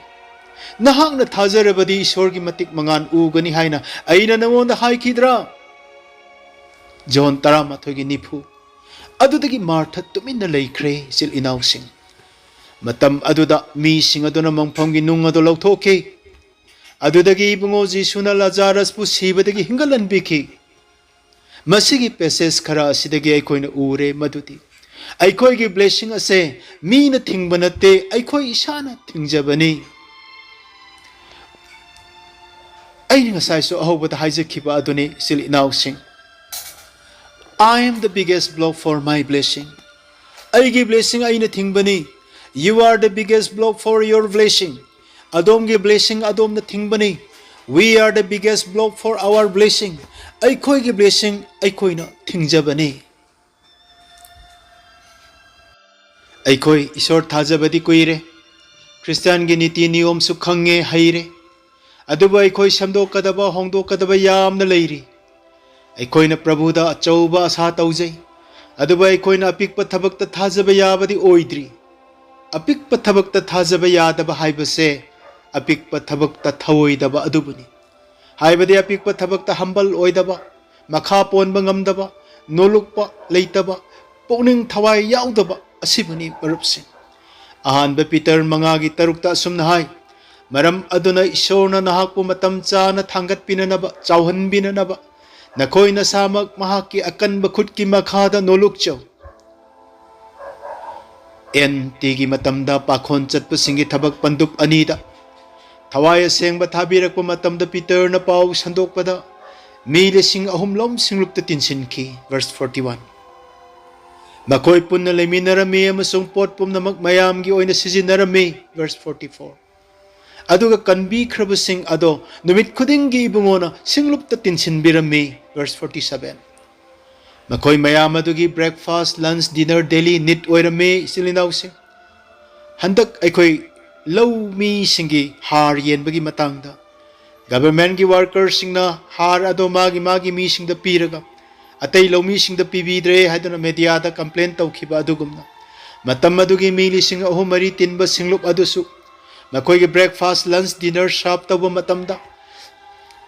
"ꯅꯍꯥꯛꯅ ꯊꯥꯖꯔꯕꯗꯤ ꯏꯁꯣꯔꯒꯤ ꯃꯇꯤꯛ ꯃꯉꯥꯜ ꯎꯒꯅꯤ ꯍꯥꯏꯅ ꯑꯩꯅ ꯅꯉꯣꯟꯗ ꯍꯥꯏꯈꯤꯗ꯭ꯔꯥ?" ꯖꯣꯟ ꯇꯔꯥꯃꯥꯊꯣꯏꯒꯤ ꯅꯤꯐꯨ꯫ ꯑꯗꯨꯗꯒꯤ ꯃꯥꯔꯊ ꯇꯨꯃꯤꯟꯅ ꯂꯩꯈ꯭ꯔꯦ, ꯏꯆꯤꯜ ꯏꯅꯥꯎꯁꯤꯡ꯫ ꯃꯇꯝ ꯑꯗꯨꯗ ꯃꯤꯁꯤꯡ ꯑꯗꯨꯅ ꯃꯪꯐꯝꯒꯤ ꯅꯨꯡ ꯑꯗꯨ ꯂꯧꯊꯣꯛꯈꯤ꯫ ꯑꯗꯨꯗꯒꯤ ꯏꯕꯨꯡꯉꯣ ꯖꯤꯁꯨꯅ ꯂꯥꯖꯥꯔꯁꯄꯨ ꯁꯤꯕꯗꯒꯤ ꯍꯤꯡꯒꯠꯍꯟꯕꯤꯈꯤ꯫ ꯃꯁꯤꯒꯤ ꯄꯦꯁꯦꯖ ꯈꯔ ꯑꯁꯤꯗꯒꯤ ꯑꯩꯈꯣꯏꯅ ꯎꯔꯦ ꯃꯗꯨꯗꯤ ꯑꯩꯈꯣꯏꯒꯤ ꯕ꯭ꯂꯦꯁꯤꯡ ꯑꯁꯦ ꯃꯤꯅ ꯊꯤꯡꯕ ꯅꯠꯇꯦ, ꯑꯩꯈꯣꯏ ꯏꯁꯥꯅ ꯊꯤꯡꯖꯕꯅꯤ꯫ ꯑꯩꯅ ꯉꯁꯥꯏꯁꯨ ꯑꯍꯧꯕꯗ ꯍꯥꯏꯖꯈꯤꯕ ꯑꯗꯨꯅꯤ, ꯏꯆꯤꯜ ꯏꯅꯥꯎꯁꯤꯡ꯫ "I am the biggest block for my blessing." ꯑꯩꯒꯤ ꯕ꯭ꯂꯦꯁꯤꯡ ꯑꯩꯅ ꯊꯤꯡꯕꯅꯤ꯫ "You are the biggest block for your blessing." ꯑꯗꯣꯝꯒꯤ ꯕ꯭ꯂꯦꯁꯤꯡ ꯑꯗꯣꯝꯅ ꯊꯤꯡꯕꯅꯤ꯫ "We are the biggest block for our blessing." ꯑꯩꯈꯣꯏꯒꯤ ꯕ꯭ꯂꯦꯁꯤꯡ ꯑꯩꯈꯣꯏꯅ ꯊꯤꯡꯖꯕꯅꯤ꯫ ꯑꯩꯈꯣꯏ ꯏꯁꯣꯔ ꯊꯥꯖꯕꯗꯤ ꯀꯨꯏꯔꯦ, ꯈ꯭ꯔꯤꯁꯇꯤꯌꯥꯟꯒꯤ ꯅꯤꯇꯤ ꯅꯤꯌꯣꯝꯁꯨ ꯈꯪꯉꯦ, ꯍꯩꯔꯦ꯫ ꯑꯗꯨꯕꯨ ꯑꯩꯈꯣꯏ ꯁꯦꯝꯗꯣꯛꯀꯗꯕ, ꯍꯣꯡꯗꯣꯛꯀꯗꯕ ꯌꯥꯝꯅ ꯂꯩꯔꯤ꯫ ꯑꯩꯈꯣꯏꯅ ꯄ꯭ꯔꯚꯨꯗ ꯑꯆꯧꯕ ꯑꯁꯥ ꯇꯧꯖꯩ, ꯑꯗꯨꯕꯨ ꯑꯩꯈꯣꯏꯅ ꯑꯄꯤꯛꯄ ꯊꯕꯛꯇ ꯊꯥꯖꯕ ꯌꯥꯕꯗꯤ ꯑꯣꯏꯗ꯭ꯔꯤ꯫ ꯑꯄꯤꯛꯄ ꯊꯕꯛꯇ ꯊꯥꯖꯕ ꯌꯥꯗꯕ ꯍꯥꯏꯕꯁꯦ ꯑꯄꯤꯛꯄ ꯊꯕꯛꯇ ꯊꯧꯑꯣꯏꯗꯕ ꯑꯗꯨꯕꯨꯅꯤ꯫ ꯍꯥꯏꯕꯗꯤ ꯑꯄꯤꯛꯄ ꯊꯕꯛꯇ ꯍꯝꯕꯜ ꯑꯣꯏꯗꯕ, ꯃꯈꯥ ꯄꯣꯟꯕ ꯉꯝꯗꯕ, ꯅꯣꯂꯨꯛꯄ ꯂꯩꯇꯕ, ꯄꯨꯛꯅꯤꯡ ꯊꯋꯥꯏ ꯌꯥꯎꯗꯕ ꯑꯁꯤꯕꯨꯅꯤ, ꯃꯔꯨꯞꯁꯤꯡ꯫ ꯑꯍꯥꯟꯕ ꯄꯤꯇꯔ ꯃꯉꯥꯒꯤ ꯇꯔꯨꯛꯇ ꯑꯁꯨꯝꯅ ꯍꯥꯏ, "ꯃꯔꯝ ꯑꯗꯨꯅ ꯏꯁꯣꯔꯅ ꯅꯍꯥꯛꯄꯨ ꯃꯇꯝ ꯆꯥꯅ ꯊꯥꯡꯒꯠꯄꯤꯅꯅꯕ, ꯆꯥꯎꯍꯟꯕꯤꯅꯅꯕ, ꯅꯈꯣꯏ ꯅꯁꯥꯃꯛ ꯃꯍꯥꯛꯀꯤ ꯑꯀꯟꯕ ꯈꯨꯠꯀꯤ ꯃꯈꯥꯗ ꯅꯣꯂꯨꯛꯆꯧ"꯫ ꯑꯦꯟ ꯇꯤꯒꯤ ꯃꯇꯝꯗ ꯄꯥꯈꯣꯟ ꯆꯠꯄꯁꯤꯡꯒꯤ ꯊꯕꯛ ꯄꯟꯗꯨꯞ ꯑꯅꯤꯗ ꯊꯋꯥꯏ ꯑꯁꯦꯡꯕ ꯊꯥꯕꯤꯔꯛꯄ ꯃꯇꯝꯗ ꯄꯤꯇꯔꯅ ꯄꯥꯎ ꯁꯟꯗꯣꯛꯄꯗ ꯃꯤ ꯂꯤꯁꯤꯡ ꯑꯍꯨꯝ ꯂꯣꯝ ꯁꯤꯡꯂꯨꯞꯇ ꯇꯤꯟꯁꯤꯟꯈꯤ꯫ Verse forty one꯫ "ꯃꯈꯣꯏ ꯄꯨꯟꯅ ꯂꯩꯃꯤꯟꯅꯔꯝꯃꯤ ꯑꯃꯁꯨꯡ ꯄꯣꯠ ꯄꯨꯝꯅꯃꯛ ꯃꯌꯥꯝꯒꯤ ꯑꯣꯏꯅ ꯁꯤꯖꯤꯟꯅꯔꯝꯃꯤ"꯫ Verse forty four꯫ "ꯑꯗꯨꯒ ꯀꯟꯕꯤꯈ꯭ꯔꯕꯁꯤꯡ ꯑꯗꯣ ꯅꯨꯃꯤꯠ ꯈꯨꯗꯤꯡꯒꯤ ꯏꯕꯨꯡꯉꯣꯅ ꯁꯤꯡꯂꯨꯞꯇ ꯇꯤꯟꯁꯤꯟꯕꯤꯔꯝꯃꯤ"꯫ Verse forty seven꯫ ꯃꯈꯣꯏ ꯃꯌꯥꯝ ꯑꯗꯨꯒꯤ breakfast, lunch, dinner, daily need ꯑꯣꯏꯔꯝꯃꯤ, ꯏꯆꯤꯜ ꯏꯅꯥꯎꯁꯤꯡ꯫ ꯍꯟꯗꯛ ꯑꯩꯈꯣꯏ ꯂꯧꯃꯤꯁꯤꯡꯒꯤ ꯍꯥꯔ ꯌꯦꯟꯕꯒꯤ ꯃꯇꯥꯡꯗ Governmentꯀꯤ workerꯁꯤꯡꯅ ꯍꯥꯔ ꯑꯗꯣ ꯃꯥꯒꯤ ꯃꯥꯒꯤ ꯃꯤꯁꯤꯡꯗ ꯄꯤꯔꯒ ꯑꯇꯩ ꯂꯧꯃꯤꯁꯤꯡꯗ ꯄꯤꯕꯤꯗ꯭ꯔꯦ ꯍꯥꯏꯗꯨꯅ mediaꯗ complain ꯇꯧꯈꯤꯕ ꯑꯗꯨꯒꯨꯝꯅ, ꯃꯇꯝ ꯑꯗꯨꯒꯤ ꯃꯤ ꯂꯤꯁꯤꯡ ꯑꯍꯨꯝ ꯃꯔꯤ ꯇꯤꯟꯕ ꯁꯤꯡꯂꯨꯞ ꯑꯗꯨꯁꯨ ꯃꯈꯣꯏꯒꯤ breakfast, lunch, dinner serve ꯇꯧꯕ ꯃꯇꯝꯗ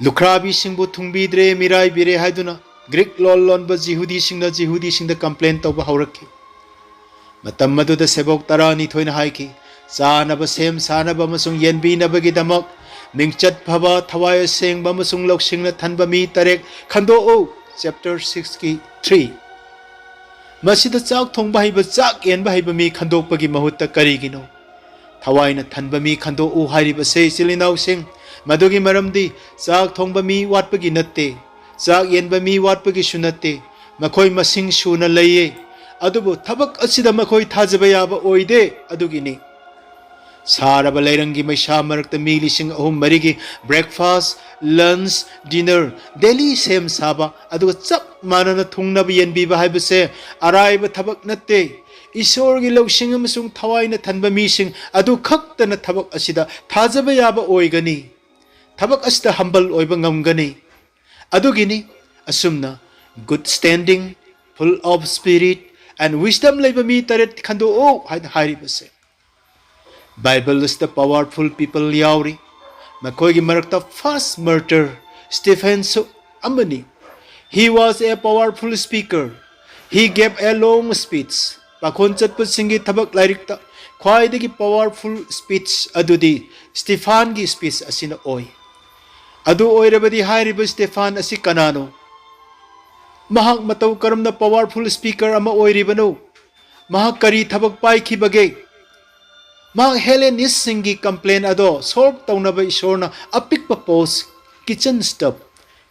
ꯂꯨꯈ꯭ꯔꯥꯕꯤꯁꯤꯡꯕꯨ ꯊꯨꯡꯕꯤꯗ꯭ꯔꯦ, ꯃꯤꯔꯥꯏꯕꯤꯔꯦ ꯍꯥꯏꯗꯨꯅ ꯒ꯭ꯔꯤꯛ ꯂꯣꯟ ꯂꯣꯟꯕ ꯖꯤꯍꯨꯗꯤꯁꯤꯡꯅ ꯖꯤꯍꯨꯗꯤꯁꯤꯡꯗ complain ꯇꯧꯕ ꯍꯧꯔꯛꯈꯤ꯫ ꯃꯇꯝ ꯑꯗꯨꯗ ꯁꯦꯕꯣꯛ ꯇꯔꯥꯅꯤꯊꯣꯏꯅ ꯍꯥꯏꯈꯤ, "ꯆꯥꯅꯕ ꯁꯦꯝ ꯁꯥꯅꯕ ꯑꯃꯁꯨꯡ ꯌꯦꯟꯕꯤꯅꯕꯒꯤꯗꯃꯛ ꯃꯤꯡꯆꯠ ꯐꯕ, ꯊꯋꯥꯏ ꯑꯁꯦꯡꯕ ꯑꯃꯁꯨꯡ ꯂꯧꯁꯤꯡꯅ ꯊꯟꯕ ꯃꯤ ꯇꯔꯦꯠ ꯈꯟꯗꯣꯛꯎ"꯫ Chapter sixꯀꯤ three꯫ ꯃꯁꯤꯗ ꯆꯥꯛ ꯊꯣꯡꯕ ꯍꯩꯕ, ꯆꯥꯛ ꯌꯦꯟꯕ ꯍꯩꯕ ꯃꯤ ꯈꯟꯗꯣꯛꯄꯒꯤ ꯃꯍꯨꯠꯇ ꯀꯔꯤꯒꯤꯅꯣ ꯊꯋꯥꯏꯅ ꯊꯟꯕ ꯃꯤ ꯈꯟꯗꯣꯛꯎ ꯍꯥꯏꯔꯤꯕꯁꯦ, ꯏꯆꯤꯜ ꯏꯅꯥꯎꯁꯤꯡ? ꯃꯗꯨꯒꯤ ꯃꯔꯝꯗꯤ ꯆꯥꯛ ꯊꯣꯡꯕ ꯃꯤ ꯋꯥꯠꯄꯒꯤ ꯅꯠꯇꯦ, ꯆꯥꯛ ꯌꯦꯟꯕ ꯃꯤ ꯋꯥꯠꯄꯒꯤꯁꯨ ꯅꯠꯇꯦ꯫ ꯃꯈꯣꯏ ꯃꯁꯤꯡ ꯁꯨꯅ ꯂꯩꯌꯦ, ꯑꯗꯨꯕꯨ ꯊꯕꯛ ꯑꯁꯤꯗ ꯃꯈꯣꯏ ꯊꯥꯖꯕ ꯌꯥꯕ ꯑꯣꯏꯗꯦ꯫ ꯑꯗꯨꯒꯤꯅꯤ ꯁꯥꯔꯕ ꯂꯩꯔꯪꯒꯤ ꯃꯩꯁꯥ ꯃꯔꯛꯇ ꯃꯤ ꯂꯤꯁꯤꯡ ꯑꯍꯨꯝ ꯃꯔꯤꯒꯤ breakfast, lunch, dinner daily ꯁꯦꯝ ꯁꯥꯕ, ꯑꯗꯨꯒ ꯆꯞ ꯃꯥꯟꯅꯅ ꯊꯨꯡꯅꯕ ꯌꯦꯟꯕꯤꯕ ꯍꯥꯏꯕꯁꯦ ꯑꯔꯥꯏꯕ ꯊꯕꯛ ꯅꯠꯇꯦ꯫ ꯏꯁꯣꯔꯒꯤ ꯂꯧꯁꯤꯡ ꯑꯃꯁꯨꯡ ꯊꯋꯥꯏꯅ ꯊꯟꯕ ꯃꯤꯁꯤꯡ ꯑꯗꯨ ꯈꯛꯇꯅ ꯊꯕꯛ ꯑꯁꯤꯗ ꯊꯥꯖꯕ ꯌꯥꯕ ꯑꯣꯏꯒꯅꯤ, ꯊꯕꯛ ꯑꯁꯤꯗ humble ꯑꯣꯏꯕ ꯉꯝꯒꯅꯤ꯫ ꯑꯗꯨꯒꯤꯅꯤ ꯑꯁꯨꯝꯅ good standing, full of spirit and wisdom ꯂꯩꯕ ꯃꯤ ꯇꯔꯦꯠ ꯈꯟꯗꯣꯛꯎ ꯍꯥꯏꯅ ꯍꯥꯏꯔꯤꯕꯁꯦ꯫ ꯕꯥꯏꯕꯜ ꯑꯁꯤꯗ powerful people ꯌꯥꯎꯔꯤ꯫ ꯃꯈꯣꯏꯒꯤ ꯃꯔꯛꯇ first martyr ꯁ꯭ꯇꯤꯐꯦꯟꯁꯨ ꯑꯃꯅꯤ꯫ He was a powerful speaker. He gave a long speech. ꯄꯥꯈꯣꯟ ꯆꯠꯄꯁꯤꯡꯒꯤ ꯊꯕꯛ ꯂꯥꯏꯔꯤꯛꯇ ꯈ꯭ꯋꯥꯏꯗꯒꯤ powerful speech ꯑꯗꯨꯗꯤ ꯁ꯭ꯇꯤꯐꯥꯟꯒꯤ speech ꯑꯁꯤꯅ ꯑꯣꯏ꯫ ꯑꯗꯨ ꯑꯣꯏꯔꯕꯗꯤ ꯍꯥꯏꯔꯤꯕ ꯁ꯭ꯇꯤꯐꯥꯟ ꯑꯁꯤ ꯀꯅꯥꯅꯣ? ꯃꯍꯥꯛ ꯃꯇꯧ ꯀꯔꯝꯅ powerful speaker ꯑꯃ ꯑꯣꯏꯔꯤꯕꯅꯣ? ꯃꯍꯥꯛ ꯀꯔꯤ ꯊꯕꯛ ꯄꯥꯏꯈꯤꯕꯒꯦ? ꯃꯍꯥꯛ ꯍꯦꯂꯦꯅꯤꯁꯁꯤꯡꯒꯤ complain ꯑꯗꯣ solve ꯇꯧꯅꯕ ꯏꯁꯣꯔꯅ ꯑꯄꯤꯛꯄ post, kitchen staff,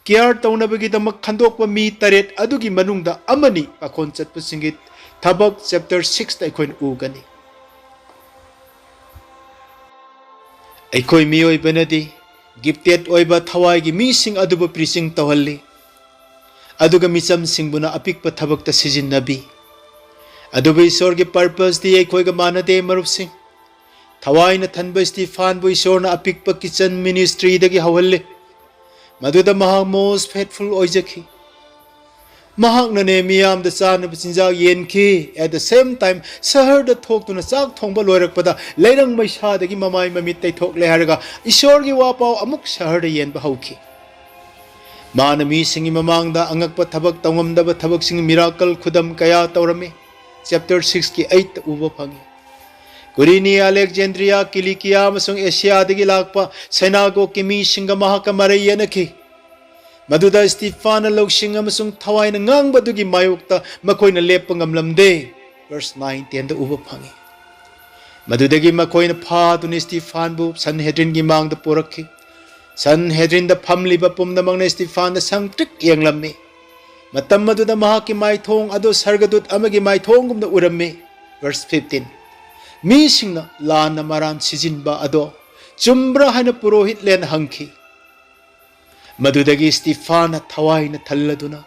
care ꯇꯧꯅꯕꯒꯤꯗꯃꯛ ꯈꯟꯗꯣꯛꯄ ꯃꯤ ꯇꯔꯦꯠ ꯑꯗꯨꯒꯤ ꯃꯅꯨꯡꯗ ꯑꯃꯅꯤ꯫ ꯄꯥꯈꯣꯟ ꯆꯠꯄꯁꯤꯡꯒꯤ ꯊꯕꯛ chapter sixꯇ ꯑꯩꯈꯣꯏꯅ ꯎꯒꯅꯤ꯫ ꯑꯩꯈꯣꯏ ꯃꯤꯑꯣꯏꯕꯅꯗꯤ gifted ꯑꯣꯏꯕ ꯊꯋꯥꯏꯒꯤ ꯃꯤꯁꯤꯡ ꯑꯗꯨꯕꯨ preaching ꯇꯧꯍꯜꯂꯤ, ꯑꯗꯨꯒ ꯃꯤꯆꯝꯁꯤꯡꯕꯨꯅ ꯑꯄꯤꯛꯄ ꯊꯕꯛꯇ ꯁꯤꯖꯤꯟꯅꯕꯤ꯫ ꯑꯗꯨꯕꯨ ꯏꯁꯣꯔꯒꯤ purposeꯗꯤ ꯑꯩꯈꯣꯏꯒ ꯃꯥꯟꯅꯗꯦ, ꯃꯔꯨꯞꯁꯤꯡ꯫ ꯊꯋꯥꯏꯅ ꯊꯟꯕ ꯁ꯭ꯇꯤꯐꯥꯟꯕꯨ ꯏꯁꯣꯔꯅ ꯑꯄꯤꯛꯄ kitchen ministryꯗꯒꯤ ꯍꯧꯍꯜꯂꯤ꯫ ꯃꯗꯨꯗ ꯃꯍꯥꯛ most faithful ꯑꯣꯏꯖꯈꯤ꯫ ꯃꯍꯥꯛꯅꯅꯦ ꯃꯤꯌꯥꯝꯗ ꯆꯥꯅꯕ ꯆꯤꯟꯖꯥꯛ ꯌꯦꯟꯈꯤ꯫ At the same time, ꯁꯍꯔꯗ ꯊꯣꯛꯇꯨꯅ ꯆꯥꯛ ꯊꯣꯡꯕ ꯂꯣꯏꯔꯛꯄꯗ ꯂꯩꯔꯪ ꯃꯩꯁꯥꯗꯒꯤ ꯃꯃꯥꯏ ꯃꯃꯤꯠ ꯇꯩꯊꯣꯛꯂꯦ ꯍꯥꯏꯔꯒ ꯏꯁꯣꯔꯒꯤ ꯋꯥꯄꯥꯎ ꯑꯃꯨꯛ ꯁꯍꯔꯗ ꯌꯦꯟꯕ ꯍꯧꯈꯤ꯫ ꯃꯥꯅ ꯃꯤꯁꯤꯡꯒꯤ ꯃꯃꯥꯡꯗ ꯑꯉꯛꯄ ꯊꯕꯛ, ꯇꯧꯉꯝꯗꯕ ꯊꯕꯛꯁꯤꯡ, miracle, ꯈꯨꯗꯝ ꯀꯌꯥ ꯇꯧꯔꯝꯃꯤ꯫ Chapter sixꯀꯤ eightꯇ ꯎꯕ ꯐꯪꯉꯤ꯫ ꯀꯨꯔꯤꯅꯤ ꯑꯂꯦꯛꯖꯦꯟꯗ꯭ꯔꯤꯌꯥ, ꯀꯤꯂꯤꯀꯤꯌꯥ ꯑꯃꯁꯨꯡ ꯑꯦꯁꯤꯌꯥꯗꯒꯤ ꯂꯥꯛꯄ ꯁꯩꯅꯥꯒꯣꯛꯀꯤ ꯃꯤꯁꯤꯡꯒ ꯃꯍꯥꯛꯀ ꯃꯔꯩ ꯌꯦꯠꯅꯈꯤ꯫ ꯃꯗꯨꯗ ꯁ꯭ꯇꯤꯐꯥꯟꯅ ꯂꯧꯁꯤꯡ ꯑꯃꯁꯨꯡ ꯊꯋꯥꯏꯅ ꯉꯥꯡꯕ ꯑꯗꯨꯒꯤ ꯃꯥꯌꯣꯛꯇ ꯃꯈꯣꯏꯅ ꯂꯦꯞꯄ ꯉꯝꯂꯝꯗꯦ꯫ Verse nine tenꯗ ꯎꯕ ꯐꯪꯉꯤ꯫ ꯃꯗꯨꯗꯒꯤ ꯃꯈꯣꯏꯅ ꯐꯥꯗꯨꯅ ꯁ꯭ꯇꯤꯐꯥꯟꯕꯨ ꯁꯟꯍꯦꯗ꯭ꯔꯤꯟꯒꯤ ꯃꯥꯡꯗ ꯄꯨꯔꯛꯈꯤ꯫ ꯁꯟꯍꯦꯗ꯭ꯔꯤꯟꯗ ꯐꯝꯂꯤꯕ ꯄꯨꯝꯅꯃꯛꯅ ꯁ꯭ꯇꯤꯐꯥꯟꯗ ꯁꯪꯇ꯭ꯔꯤꯛ ꯌꯦꯡꯂꯝꯃꯤ꯫ ꯃꯇꯝ ꯑꯗꯨꯗ ꯃꯍꯥꯛꯀꯤ ꯃꯥꯏꯊꯣꯡ ꯑꯗꯨ ꯁꯔꯒꯗꯨꯠ ꯑꯃꯒꯤ ꯃꯥꯏꯊꯣꯡꯒꯨꯝꯅ ꯎꯔꯝꯃꯤ꯫ Verse fifteen꯫ ꯃꯤꯁꯤꯡꯅ ꯂꯥꯟꯅ ꯃꯔꯥꯟ ꯁꯤꯖꯤꯟꯕ ꯑꯗꯣ ꯆꯨꯝꯕ꯭ꯔꯥ ꯍꯥꯏꯅ ꯄꯨꯔꯣꯍꯤꯠꯂꯦꯟ ꯍꯪꯈꯤ꯫ ꯃꯗꯨꯗꯒꯤ ꯁ꯭ꯇꯤꯐꯥꯟꯅ ꯊꯋꯥꯏꯅ ꯊꯜꯂꯗꯨꯅ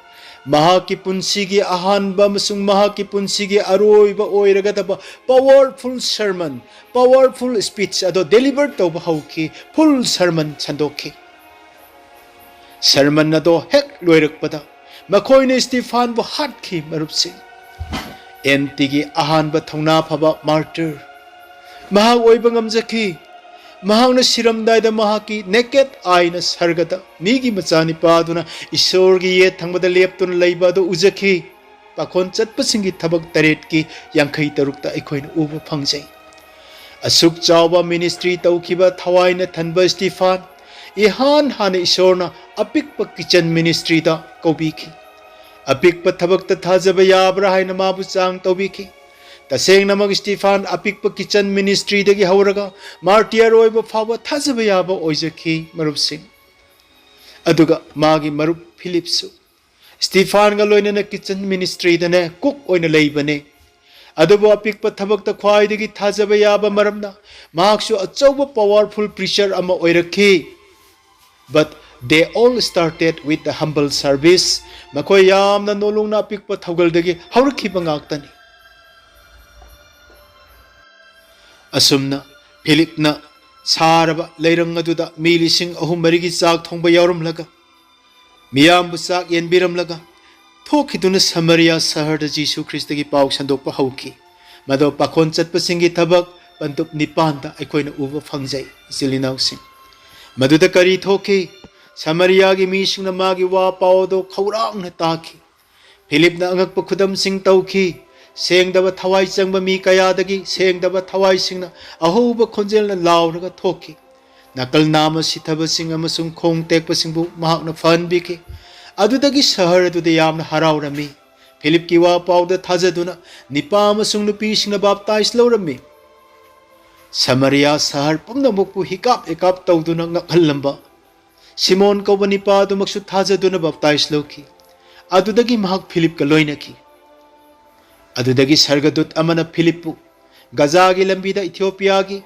ꯃꯍꯥꯛꯀꯤ ꯄꯨꯟꯁꯤꯒꯤ ꯑꯍꯥꯟꯕ ꯑꯃꯁꯨꯡ ꯃꯍꯥꯛꯀꯤ ꯄꯨꯟꯁꯤꯒꯤ ꯑꯔꯣꯏꯕ ꯑꯣꯏꯔꯒꯗꯕ powerful sermon, powerful speech ꯑꯗꯣ deliver ꯇꯧꯕ ꯍꯧꯈꯤ꯫ Full sermon ꯁꯟꯗꯣꯛꯈꯤ꯫ Sermon ꯑꯗꯣ ꯍꯦꯛ ꯂꯣꯏꯔꯛꯄꯗ ꯃꯈꯣꯏꯅ ꯁ꯭ꯇꯤꯐꯥꯟꯕꯨ ꯍꯥꯠꯈꯤ꯫ ꯃꯔꯨꯞꯁꯤꯡ, ꯑꯦꯟꯇꯤꯒꯤ ꯑꯍꯥꯟꯕ ꯊꯧꯅꯥ ꯐꯕ martyr ꯃꯍꯥꯛ ꯑꯣꯏꯕ ꯉꯝꯖꯈꯤ꯫ ꯃꯍꯥꯛꯅ ꯁꯤꯔꯝꯗꯥꯏꯗ ꯃꯍꯥꯛꯀꯤ naked eyeꯅ ꯁꯔꯒꯗ ꯃꯤꯒꯤ ꯃꯆꯥꯅꯤꯄꯥꯗꯨꯅ ꯏꯁꯣꯔꯒꯤ ꯌꯦꯠ ꯊꯪꯕꯗ ꯂꯦꯞꯇꯨꯅ ꯂꯩꯕ ꯑꯗꯨ ꯎꯖꯈꯤ꯫ ꯄꯥꯈꯣꯟ ꯆꯠꯄꯁꯤꯡꯒꯤ ꯊꯕꯛ ꯇꯔꯦꯠꯀꯤ ꯌꯥꯡꯈꯩ ꯇꯔꯨꯛꯇ ꯑꯩꯈꯣꯏꯅ ꯎꯕ ꯐꯪꯖꯩ꯫ ꯑꯁꯨꯛ ꯆꯥꯎꯕ ministry ꯇꯧꯈꯤꯕ ꯊꯋꯥꯏꯅ ꯊꯟꯕ ꯁ꯭ꯇꯤꯐꯥꯟ, ꯏꯍꯥꯟ ꯍꯥꯟꯅ ꯏꯁꯣꯔꯅ ꯑꯄꯤꯛꯄ kitchen ministryꯗ ꯀꯧꯕꯤꯈꯤ꯫ ꯑꯄꯤꯛꯄ ꯊꯕꯛꯇ ꯊꯥꯖꯕ ꯌꯥꯕ꯭ꯔꯥ ꯍꯥꯏꯅ ꯃꯥꯕꯨ ꯆꯥꯡ ꯇꯧꯕꯤꯈꯤ꯫ ꯇꯁꯦꯡꯅꯃꯛ ꯁ꯭ꯇꯤꯐꯥꯟ ꯑꯄꯤꯛꯄ kitchen ministryꯗꯒꯤ ꯍꯧꯔꯒ martyr ꯑꯣꯏꯕ ꯐꯥꯎꯕ ꯊꯥꯖꯕ ꯌꯥꯕ ꯑꯣꯏꯖꯈꯤ, ꯃꯔꯨꯞꯁꯤꯡ꯫ ꯑꯗꯨꯒ ꯃꯥꯒꯤ ꯃꯔꯨꯞ ꯐꯤꯂꯤꯞꯁꯨ ꯁ꯭ꯇꯤꯐꯥꯟꯒ ꯂꯣꯏꯅꯅ kitchen ministryꯗꯅꯦ cook ꯑꯣꯏꯅ ꯂꯩꯕꯅꯦ꯫ ꯑꯗꯨꯕꯨ ꯑꯄꯤꯛꯄ ꯊꯕꯛꯇ ꯈ꯭ꯋꯥꯏꯗꯒꯤ ꯊꯥꯖꯕ ꯌꯥꯕ ꯃꯔꯝꯅ ꯃꯍꯥꯛꯁꯨ ꯑꯆꯧꯕ powerful preacher ꯑꯃ ꯑꯣꯏꯔꯛꯈꯤ꯫ But they all started with the humble service. ꯃꯈꯣꯏ ꯌꯥꯝꯅ ꯅꯣꯂꯨꯡꯅ ꯑꯄꯤꯛꯄ ꯊꯧꯒꯜꯗꯒꯤ ꯍꯧꯔꯛꯈꯤꯕ ꯉꯥꯛꯇꯅꯤ꯫ ꯑꯁꯨꯝꯅ ꯐꯤꯂꯤꯞꯅ ꯁꯥꯔꯕ ꯂꯩꯔꯪ ꯑꯗꯨꯗ ꯃꯤ ꯂꯤꯁꯤꯡ ꯑꯍꯨꯝ ꯃꯔꯤꯒꯤ ꯆꯥꯛ ꯊꯣꯡꯕ ꯌꯥꯎꯔꯝꯂꯒ, ꯃꯤꯌꯥꯝꯕꯨ ꯆꯥꯛ ꯌꯦꯟꯕꯤꯔꯝꯂꯒ, ꯊꯣꯛꯈꯤꯗꯨꯅ ꯁꯃꯔꯤꯌꯥ ꯁꯍꯔꯗ ꯖꯤꯁꯨ ꯈ꯭ꯔꯤꯁꯇꯒꯤ ꯄꯥꯎ ꯁꯟꯗꯣꯛꯄ ꯍꯧꯈꯤ꯫ ꯃꯗꯣ ꯄꯥꯈꯣꯟ ꯆꯠꯄꯁꯤꯡꯒꯤ ꯊꯕꯛ ꯄꯟꯗꯨꯞ ꯅꯤꯄꯥꯟꯗ ꯑꯩꯈꯣꯏꯅ ꯎꯕ ꯐꯪꯖꯩ, ꯏꯆꯤꯜ ꯏꯅꯥꯎꯁꯤꯡ꯫ ꯃꯗꯨꯗ ꯀꯔꯤ ꯊꯣꯛꯈꯤ? ꯁꯃꯔꯤꯌꯥꯒꯤ ꯃꯤꯁꯤꯡꯅ ꯃꯥꯒꯤ ꯋꯥ ꯄꯥꯎ ꯑꯗꯨ ꯈꯧꯔꯥꯡꯅ ꯇꯥꯈꯤ꯫ ꯐꯤꯂꯤꯞꯅ ꯑꯉꯛꯄ ꯈꯨꯗꯝꯁꯤꯡ ꯇꯧꯈꯤ꯫ ꯁꯦꯡꯗꯕ ꯊꯋꯥꯏ ꯆꯪꯕ ꯃꯤ ꯀꯌꯥꯗꯒꯤ ꯁꯦꯡꯗꯕ ꯊꯋꯥꯏꯁꯤꯡꯅ ꯑꯍꯧꯕ ꯈꯣꯟꯖꯦꯜꯅ ꯂꯥꯎꯔꯒ ꯊꯣꯛꯈꯤ꯫ ꯅꯥꯀꯜ ꯅꯥꯝꯃ ꯁꯤꯊꯕꯁꯤꯡ ꯑꯃꯁꯨꯡ ꯈꯣꯡ ꯇꯦꯛꯄꯁꯤꯡꯕꯨ ꯃꯍꯥꯛꯅ ꯐꯍꯟꯕꯤꯈꯤ꯫ ꯑꯗꯨꯗꯒꯤ ꯁꯍꯔ ꯑꯗꯨꯗ ꯌꯥꯝꯅ ꯍꯔꯥꯎꯔꯝꯃꯤ꯫ ꯐꯤꯂꯤꯞꯀꯤ ꯋꯥ ꯄꯥꯎꯗ ꯊꯥꯖꯗꯨꯅ ꯅꯤꯄꯥ ꯑꯃꯁꯨꯡ ꯅꯨꯄꯤꯁꯤꯡꯅ ꯕꯥꯞꯇꯥꯏꯖ ꯂꯧꯔꯝꯃꯤ꯫ ꯁꯃꯔꯤꯌꯥ ꯁꯍꯔ ꯄꯨꯝꯅꯃꯛꯄꯨ ꯍꯤꯀꯥꯞ ꯍꯤꯀꯥꯞ ꯇꯧꯗꯨꯅ ꯉꯛꯍꯜꯂꯝꯕ ꯁꯤꯃꯣꯟ ꯀꯧꯕ ꯅꯤꯄꯥ ꯑꯗꯨꯃꯛꯁꯨ ꯊꯥꯖꯗꯨꯅ ꯕꯥꯞꯇꯥꯏꯖ ꯂꯧꯈꯤ꯫ ꯑꯗꯨꯗꯒꯤ ꯃꯍꯥꯛ ꯐꯤꯂꯤꯞꯀ ꯂꯣꯏꯅꯈꯤ꯫ ꯑꯗꯨꯗꯒꯤ ꯁꯔꯒꯗꯨꯠ ꯑꯃꯅ ꯐꯤꯂꯤꯞꯄꯨ ꯒꯖꯥꯒꯤ ꯂꯝꯕꯤꯗ ꯏꯊꯤꯑꯣꯄꯤꯌꯥꯒꯤ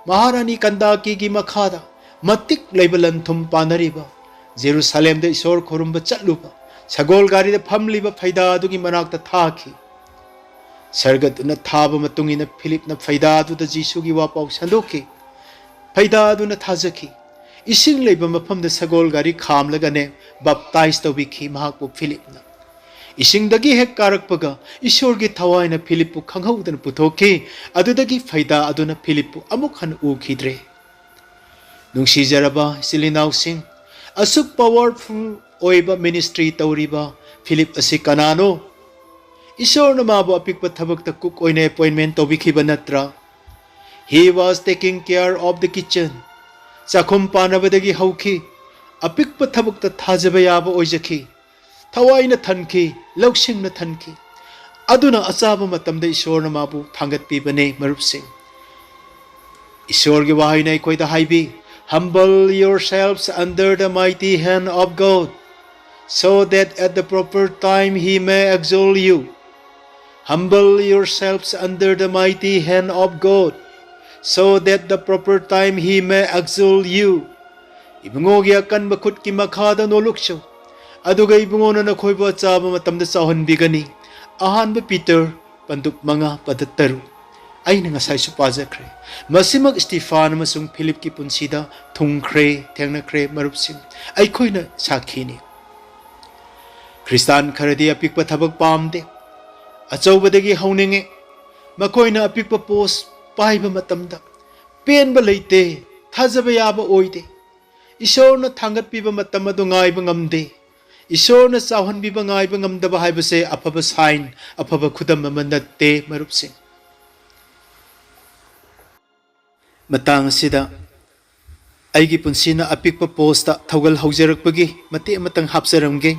ꯃꯍꯥꯔꯥꯅꯤ ꯀꯟꯗꯥꯀꯤꯒꯤ ꯃꯈꯥꯗ ꯃꯇꯤꯛ ꯂꯩꯕ ꯂꯟ ꯊꯨꯝ ꯄꯥꯅꯔꯤꯕ, ꯖꯦꯔꯨꯁꯥꯂꯦꯝꯗ ꯏꯁꯣꯔ ꯈꯨꯔꯨꯝꯕ ꯆꯠꯂꯨꯕ ꯁꯒꯣꯜ ꯒꯥꯔꯤꯗ ꯐꯝꯂꯤꯕ ꯐꯩꯗꯥ ꯑꯗꯨꯒꯤ ꯃꯅꯥꯛꯇ ꯊꯥꯈꯤ꯫ ꯁꯔꯒꯗꯨꯅ ꯊꯥꯕ ꯃꯇꯨꯡ ꯏꯟꯅ ꯐꯤꯂꯤꯞꯅ ꯐꯩꯗꯥ ꯑꯗꯨꯗ ꯖꯤꯁꯨꯒꯤ ꯋꯥꯄꯥꯎ ꯁꯟꯗꯣꯛꯈꯤ꯫ ꯐꯩꯗꯥ ꯑꯗꯨꯅ ꯊꯥꯖꯈꯤ꯫ ꯏꯁꯤꯡ ꯂꯩꯕ ꯃꯐꯝꯗ ꯁꯒꯣꯜ ꯒꯥꯔꯤ ꯈꯥꯝꯂꯒꯅꯦ ꯕꯞꯇꯥꯏꯖ ꯇꯧꯕꯤꯈꯤ ꯃꯍꯥꯛꯄꯨ ꯐꯤꯂꯤꯞꯅ꯫ ꯏꯁꯤꯡꯗꯒꯤ ꯍꯦꯛ ꯀꯥꯔꯛꯄꯒ ꯏꯁꯣꯔꯒꯤ ꯊꯋꯥꯏꯅ ꯐꯤꯂꯤꯞꯄꯨ ꯈꯪꯍꯧꯗꯅ ꯄꯨꯊꯣꯛꯈꯤ꯫ ꯑꯗꯨꯗꯒꯤ ꯐꯩꯗꯥ ꯑꯗꯨꯅ ꯐꯤꯂꯤꯞꯄꯨ ꯑꯃꯨꯛ ꯍꯟꯅ ꯎꯈꯤꯗ꯭ꯔꯦ꯫ ꯅꯨꯡꯁꯤꯖꯔꯕ ꯏꯆꯤꯜ ꯏꯅꯥꯎꯁꯤꯡ, ꯑꯁꯨꯛ ꯄꯥꯋꯔꯐꯨꯜ ꯑꯣꯏꯕ ꯃꯤꯅꯤꯁꯇ꯭ꯔꯤ ꯇꯧꯔꯤꯕ ꯐꯤꯂꯤꯞ ꯑꯁꯤ ꯀꯅꯥꯅꯣ? ꯏꯁꯣꯔꯅ ꯃꯥꯕꯨ ꯑꯄꯤꯛꯄ ꯊꯕꯛꯇ ꯀꯨꯛ ꯑꯣꯏꯅ ꯑꯦꯄꯣꯏꯟꯃꯦꯟ ꯇꯧꯕꯤꯈꯤꯕ ꯅꯠꯇ꯭ꯔꯥ? He was taking care of the kitchen. ꯆꯥꯛꯈꯨꯝ ꯄꯥꯟꯅꯕꯗꯒꯤ ꯍꯧꯈꯤ꯫ ꯑꯄꯤꯛꯄ ꯊꯕꯛꯇ ꯊꯥꯖꯕ ꯌꯥꯕ ꯑꯣꯏꯖꯈꯤ꯫ ꯊꯋꯥꯏꯅ ꯊꯟꯈꯤ, ꯂꯧꯁꯤꯡꯅ ꯊꯟꯈꯤ꯫ ꯑꯗꯨꯅ ꯑꯆꯥꯕ ꯃꯇꯝꯗ ꯏꯁꯣꯔꯅ ꯃꯥꯕꯨ ꯊꯥꯡꯒꯠꯄꯤꯕꯅꯦ, ꯃꯔꯨꯞꯁꯤꯡ꯫ ꯏꯁꯣꯔꯒꯤ ꯋꯥꯍꯩꯅ ꯑꯩꯈꯣꯏꯗ ꯍꯥꯏꯕꯤ, "Humble yourselves under the mighty hand of God, so that at the proper time he may exalt you." "Humble yourselves under the mighty hand of God, so that the proper time he may exalt you." ꯏꯕꯨꯡꯉꯣꯒꯤ ꯑꯀꯟꯕ ꯈꯨꯠꯀꯤ ꯃꯈꯥꯗ ꯅꯣꯂꯨꯛꯆꯧ, ꯑꯗꯨꯒ ꯏꯕꯨꯡꯉꯣꯅ ꯅꯈꯣꯏꯕꯨ ꯑꯆꯥꯕ ꯃꯇꯝꯗ ꯆꯥꯎꯍꯟꯕꯤꯒꯅꯤ꯫ ꯑꯍꯥꯟꯕ ꯄꯤꯇꯔ ꯄꯟꯗꯨꯞ ꯃꯉꯥ ꯄꯗ ꯇꯔꯨꯛ꯫ ꯑꯩꯅ ꯉꯁꯥꯏꯁꯨ ꯄꯥꯖꯈ꯭ꯔꯦ꯫ ꯃꯁꯤꯃꯛ ꯁ꯭ꯇꯤꯐꯥꯟ ꯑꯃꯁꯨꯡ ꯐꯤꯂꯤꯞꯀꯤ ꯄꯨꯟꯁꯤꯗ ꯊꯨꯡꯈ꯭ꯔꯦ, ꯊꯦꯡꯅꯈ꯭ꯔꯦ꯫ ꯃꯔꯨꯞꯁꯤꯡ, ꯑꯩꯈꯣꯏꯅ ꯁꯥꯈꯤꯅꯤ꯫ ꯈ꯭ꯔꯤꯁꯇꯥꯟ ꯈꯔꯗꯤ ꯑꯄꯤꯛꯄ ꯊꯕꯛ ꯄꯥꯝꯗꯦ, ꯑꯆꯧꯕꯗꯒꯤ ꯍꯧꯅꯤꯡꯉꯤ꯫ ꯃꯈꯣꯏꯅ ꯑꯄꯤꯛꯄ ꯄꯣꯁ ꯄꯥꯏꯕ ꯃꯇꯝꯗ ꯄꯦꯟꯕ ꯂꯩꯇꯦ, ꯊꯥꯖꯕ ꯌꯥꯕ ꯑꯣꯏꯗꯦ꯫ ꯏꯁꯣꯔꯅ ꯊꯥꯡꯒꯠꯄꯤꯕ ꯃꯇꯝ ꯑꯗꯨ ꯉꯥꯏꯕ ꯉꯝꯗꯦ꯫ ꯏꯁꯣꯔꯅ ꯆꯥꯎꯍꯟꯕꯤꯕ ꯉꯥꯏꯕ ꯉꯝꯗꯕ ꯍꯥꯏꯕꯁꯦ ꯑꯐꯕ ꯁꯥꯏꯟ, ꯑꯐꯕ ꯈꯨꯗꯝ ꯑꯃ ꯅꯠꯇꯦ, ꯃꯔꯨꯞꯁꯤꯡ꯫ ꯃꯇꯥꯡ ꯑꯁꯤꯗ ꯑꯩꯒꯤ ꯄꯨꯟꯁꯤꯅ ꯑꯄꯤꯛꯄ ꯄꯣꯁꯇ ꯊꯧꯒꯜ ꯍꯧꯖꯔꯛꯄꯒꯤ ꯃꯇꯦꯛ ꯑꯃꯇꯪ ꯍꯥꯞꯆꯔꯝꯒꯦ꯫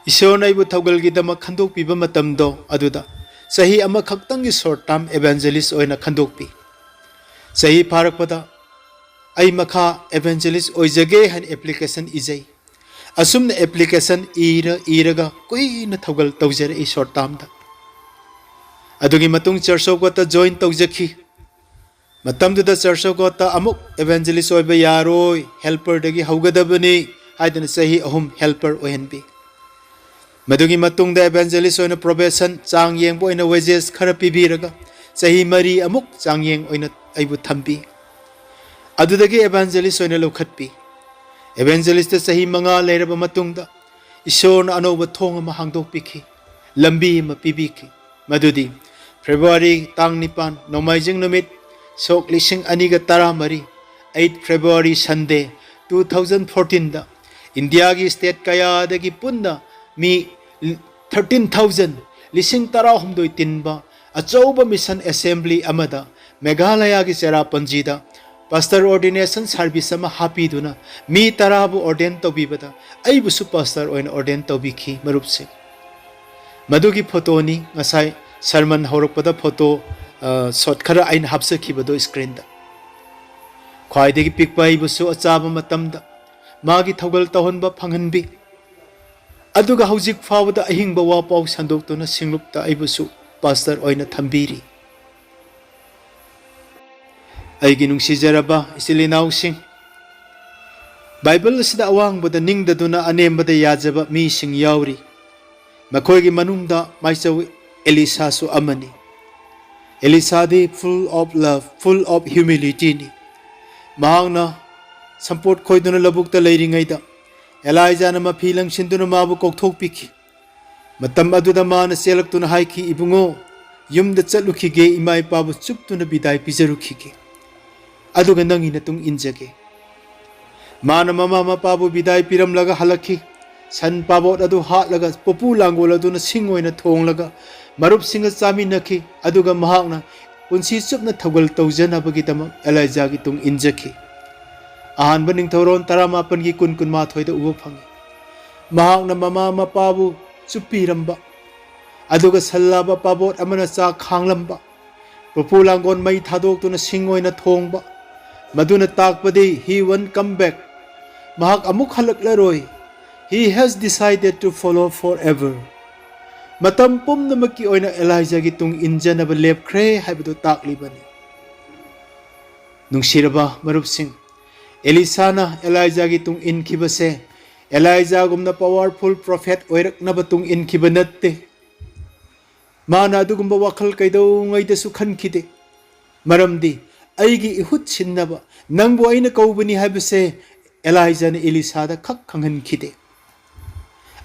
ꯏꯁꯣꯔꯅ ꯑꯩꯕꯨ ꯊꯧꯒꯜꯒꯤꯗꯃꯛ ꯈꯟꯗꯣꯛꯄꯤꯕ ꯃꯇꯝꯗꯣ ꯑꯗꯨꯗ ꯆꯍꯤ ꯑꯃꯈꯛꯇꯪꯒꯤ ꯁꯣꯔꯠ ꯇꯥꯔꯝ ꯑꯦꯚꯥꯟꯖꯦꯂꯤꯁ ꯑꯣꯏꯅ ꯈꯟꯗꯣꯛꯄꯤ꯫ ꯆꯍꯤ ꯐꯥꯔꯛꯄꯗ ꯑꯩ ꯃꯈꯥ ꯑꯦꯚꯥꯟꯖꯦꯂꯤꯁ ꯑꯣꯏꯖꯒꯦ ꯍꯥꯏꯅ ꯑꯦꯄ꯭ꯂꯤꯀꯦꯁꯟ ꯏꯖꯩ꯫ ꯑꯁꯨꯝꯅ ꯑꯦꯄ꯭ꯂꯤꯀꯦꯁꯟ ꯏꯔ ꯏꯔꯒ ꯀꯨꯏꯅ ꯊꯧꯒꯜ ꯇꯧꯖꯔꯛꯏ ꯁꯣꯔꯠ ꯇꯥꯔꯝꯗ꯫ ꯑꯗꯨꯒꯤ ꯃꯇꯨꯡ ꯆꯔꯆ ꯑꯣꯐ ꯒꯣꯗꯇ ꯖꯣꯏꯟ ꯇꯧꯖꯈꯤ꯫ ꯃꯇꯝꯗꯨꯗ ꯆꯔꯆ ꯑꯣꯐ ꯒꯣꯗꯇ ꯑꯃꯨꯛ ꯑꯦꯚꯥꯟꯖꯦꯂꯤꯁ ꯑꯣꯏꯕ ꯌꯥꯔꯣꯏ, ꯍꯦꯜꯄꯔꯗꯒꯤ ꯍꯧꯒꯗꯕꯅꯤ ꯍꯥꯏꯗꯅ ꯆꯍꯤ ꯑꯍꯨꯝ ꯍꯦꯜꯄꯔ ꯑꯣꯏꯍꯟꯕꯤ꯫ ꯃꯗꯨꯒꯤ ꯃꯇꯨꯡꯗ ꯑꯦꯚꯥꯟꯖꯦꯂꯤꯁ ꯑꯣꯏꯅ ꯄ꯭ꯔꯣꯕꯦꯁꯟ, ꯆꯥꯡ ꯌꯦꯡꯕ ꯑꯣꯏꯅ ꯋꯦꯖꯦꯁ ꯈꯔ ꯄꯤꯕꯤꯔꯒ ꯆꯍꯤ ꯃꯔꯤ ꯑꯃꯨꯛ ꯆꯥꯡꯌꯦꯡ ꯑꯣꯏꯅ ꯑꯩꯕꯨ ꯊꯝꯕꯤ꯫ ꯑꯗꯨꯗꯒꯤ ꯑꯦꯚꯥꯟꯖꯦꯂꯤꯁ ꯑꯣꯏꯅ ꯂꯧꯈꯠꯄꯤ꯫ ꯑꯦꯚꯥꯟꯖꯦꯂꯤꯁꯇ ꯆꯍꯤ ꯃꯉꯥ ꯂꯩꯔꯕ ꯃꯇꯨꯡꯗ ꯏꯁꯣꯔꯅ ꯑꯅꯧꯕ ꯊꯣꯡ ꯑꯃ ꯍꯥꯡꯗꯣꯛꯄꯤꯈꯤ, ꯂꯝꯕꯤ ꯑꯃ ꯄꯤꯕꯤꯈꯤ꯫ ꯃꯗꯨꯗꯤ ꯐꯦꯕ꯭ꯔꯨꯋꯥꯔꯤ ꯇꯥꯡ ꯅꯤꯄꯥꯟ, ꯅꯣꯡꯃꯥꯏꯖꯤꯡ ꯅꯨꯃꯤꯠ, ꯁꯣꯛ ꯂꯤꯁꯤꯡ ꯑꯅꯤꯒ ꯇꯔꯥꯃꯔꯤ, eight February Sunday, two thousand fourteenꯗ ꯏꯟꯗꯤꯌꯥꯒꯤ ꯁ꯭ꯇꯦꯠ ꯀꯌꯥꯗꯒꯤ ꯄꯨꯟꯅ ꯃꯤ thirteen thousand, ꯂꯤꯁꯤꯡ ꯇꯔꯥꯍꯨꯝꯗꯣꯏ ꯇꯤꯟꯕ ꯑꯆꯧꯕ ꯃꯤꯁꯟ ꯑꯦꯁꯦꯝꯕ꯭ꯂꯤ ꯑꯃꯗ ꯃꯦꯘꯥꯂꯌꯥꯒꯤ ꯆꯦꯔꯥꯄꯨꯟꯖꯤꯗ ꯄꯥꯁꯇꯔ ꯑꯣꯔꯗꯤꯅꯦꯁꯟ ꯁꯥꯔꯚꯤꯁ ꯑꯃ ꯍꯥꯞꯄꯤꯗꯨꯅ ꯃꯤ ꯇꯔꯥꯕꯨ ꯑꯣꯔꯗꯦꯟ ꯇꯧꯕꯤꯕꯗ ꯑꯩꯕꯨꯁꯨ ꯄꯥꯁꯇꯔ ꯑꯣꯏꯅ ꯑꯣꯔꯗꯦꯟ ꯇꯧꯕꯤꯈꯤ, ꯃꯔꯨꯞꯁꯤꯡ꯫ ꯃꯗꯨꯒꯤ ꯐꯣꯇꯣꯅꯤ ꯉꯁꯥꯏ ꯁꯔꯃꯟ ꯍꯧꯔꯛꯄꯗ ꯐꯣꯇꯣ, ꯑ, ꯁꯣꯠ ꯈꯔ ꯑꯩꯅ ꯍꯥꯞꯆꯈꯤꯕꯗꯣ ꯁ꯭ꯀ꯭ꯔꯤꯟꯗ꯫ ꯈ꯭ꯋꯥꯏꯗꯒꯤ ꯄꯤꯛꯄ ꯑꯩꯕꯨꯁꯨ ꯑꯆꯥꯕ ꯃꯇꯝꯗ ꯃꯥꯒꯤ ꯊꯧꯒꯜ ꯇꯧꯍꯟꯕ ꯐꯪꯍꯟꯕꯤ꯫ ꯑꯗꯨꯒ ꯍꯧꯖꯤꯛ ꯐꯥꯎꯕꯗ ꯑꯍꯤꯡꯕ ꯋꯥꯄꯥꯎ ꯁꯟꯗꯣꯛꯇꯨꯅ ꯁꯤꯡꯂꯨꯞꯇ ꯑꯩꯕꯨꯁꯨ ꯄꯥꯁꯇꯔ ꯑꯣꯏꯅ ꯊꯝꯕꯤꯔꯤ꯫ ꯑꯩꯒꯤ ꯅꯨꯡꯁꯤꯖꯔꯕ ꯏꯆꯤꯜ ꯏꯅꯥꯎꯁꯤꯡ, ꯕꯥꯏꯕꯜ ꯑꯁꯤꯗ ꯑꯋꯥꯡꯕꯗ ꯅꯤꯡꯗꯗꯨꯅ ꯑꯅꯦꯝꯕꯗ ꯌꯥꯖꯕ ꯃꯤꯁꯤꯡ ꯌꯥꯎꯔꯤ꯫ ꯃꯈꯣꯏꯒꯤ ꯃꯅꯨꯡꯗ ꯃꯥꯏꯆꯧ ꯑꯦꯂꯤꯁꯥꯁꯨ ꯑꯃꯅꯤ꯫ ꯑꯦꯂꯤꯁꯥꯗꯤ full of love, full of humility ꯅꯤ꯫ ꯃꯍꯥꯛꯅ ꯁꯝꯄꯣꯠ ꯈꯣꯏꯗꯨꯅ ꯂꯧꯕꯨꯛꯇ ꯂꯩꯔꯤꯉꯩꯗ ꯑꯦꯂꯥꯏꯖꯥꯅ ꯃꯐꯤ ꯂꯪꯁꯤꯟꯗꯨꯅ ꯃꯥꯕꯨ ꯀꯧꯊꯣꯛꯄꯤꯈꯤ꯫ ꯃꯇꯝ ꯑꯗꯨꯗ ꯃꯥꯅ ꯆꯦꯜꯂꯛꯇꯨꯅ ꯍꯥꯏꯈꯤ, "ꯏꯕꯨꯡꯉꯣ, ꯌꯨꯝꯗ ꯆꯠꯂꯨꯈꯤꯒꯦ, ꯏꯃꯥ ꯏꯄꯥꯕꯨ ꯆꯨꯞꯇꯨꯅ ꯕꯤꯗꯥꯏ ꯄꯤꯖꯔꯨꯈꯤꯒꯦ꯫ ꯑꯗꯨꯒ ꯅꯪꯒꯤ ꯅꯇꯨꯡ ꯏꯟꯖꯒꯦ"꯫ ꯃꯥꯅ ꯃꯃꯥ ꯃꯄꯥꯕꯨ ꯕꯤꯗꯥꯏ ꯄꯤꯔꯝꯂꯒ ꯍꯜꯂꯛꯈꯤ꯫ ꯁꯟ ꯄꯥꯕꯣꯠ ꯑꯗꯨ ꯍꯥꯠꯂꯒ ꯄꯨꯄꯨ ꯂꯥꯡꯒꯣꯜ ꯑꯗꯨꯅ ꯁꯤꯡ ꯑꯣꯏꯅ ꯊꯣꯡꯂꯒ ꯃꯔꯨꯞꯁꯤꯡꯒ ꯆꯥꯃꯤꯟꯅꯈꯤ꯫ ꯑꯗꯨꯒ ꯃꯍꯥꯛꯅ ꯄꯨꯟꯁꯤ ꯆꯨꯞꯅ ꯊꯧꯒꯜ ꯇꯧꯖꯅꯕꯒꯤꯗꯃꯛ ꯑꯦꯂꯥꯏꯖꯥꯒꯤ ꯇꯨꯡ ꯏꯟꯖꯈꯤ꯫ ꯑꯍꯥꯟꯕ ꯅꯤꯡꯊꯧꯔꯣꯟ ꯇꯔꯥꯃꯥꯄꯟꯒꯤ ꯀꯨꯟ, ꯀꯨꯟꯃꯥꯊꯣꯏꯗ ꯎꯕ ꯐꯪꯏ꯫ ꯃꯍꯥꯛꯅ ꯃꯃꯥ ꯃꯄꯥꯕꯨ ꯆꯨꯞꯄꯤꯔꯝꯕ, ꯑꯗꯨꯒ ꯁꯜ ꯂꯥꯕ ꯄꯥꯕꯣꯠ ꯑꯃꯅ ꯆꯥꯛ ꯈꯥꯡꯂꯝꯕ, ꯄꯨꯄꯨ ꯂꯥꯡꯒꯣꯜ ꯃꯩ ꯊꯥꯗꯣꯛꯇꯨꯅ ꯁꯤꯡ ꯑꯣꯏꯅ ꯊꯣꯡꯕ, ꯃꯗꯨꯅ ꯇꯥꯛꯄꯗꯤ he won't come back, ꯃꯍꯥꯛ ꯑꯃꯨꯛ ꯍꯜꯂꯛꯂꯔꯣꯏ꯫ He has decided to follow forever꯫ ꯃꯇꯝ ꯄꯨꯝꯅꯃꯛꯀꯤ ꯑꯣꯏꯅ ꯑꯦꯂꯥꯏꯖꯥꯒꯤ ꯇꯨꯡ ꯏꯟꯖꯅꯕ ꯂꯦꯞꯈ꯭ꯔꯦ ꯍꯥꯏꯕꯗꯨ ꯇꯥꯛꯂꯤꯕꯅꯤ꯫ ꯅꯨꯡꯁꯤꯔꯕ ꯃꯔꯨꯞꯁꯤꯡ, ꯑꯦꯂꯤꯁꯥꯅ ꯑꯦꯂꯥꯏꯖꯥꯒꯤ ꯇꯨꯡ ꯏꯟꯈꯤꯕꯁꯦ ꯑꯦꯂꯥꯏꯖꯥꯒꯨꯝꯅ powerful prophet ꯑꯣꯏꯔꯛꯅꯕ ꯇꯨꯡ ꯏꯟꯈꯤꯕ ꯅꯠꯇꯦ꯫ ꯃꯥꯅ ꯑꯗꯨꯒꯨꯝꯕ ꯋꯥꯈꯜ ꯀꯩꯗꯧꯉꯩꯗꯁꯨ ꯈꯟꯈꯤꯗꯦ꯫ ꯃꯔꯝꯗꯤ ꯑꯩꯒꯤ ꯏꯍꯨꯠ ꯁꯤꯟꯅꯕ ꯅꯪꯕꯨ ꯑꯩꯅ ꯀꯧꯕꯅꯤ ꯍꯥꯏꯕꯁꯦ ꯑꯦꯂꯥꯏꯖꯥꯅ ꯑꯦꯂꯤꯁꯥꯗ ꯈꯛ ꯈꯪꯍꯟꯈꯤꯗꯦ꯫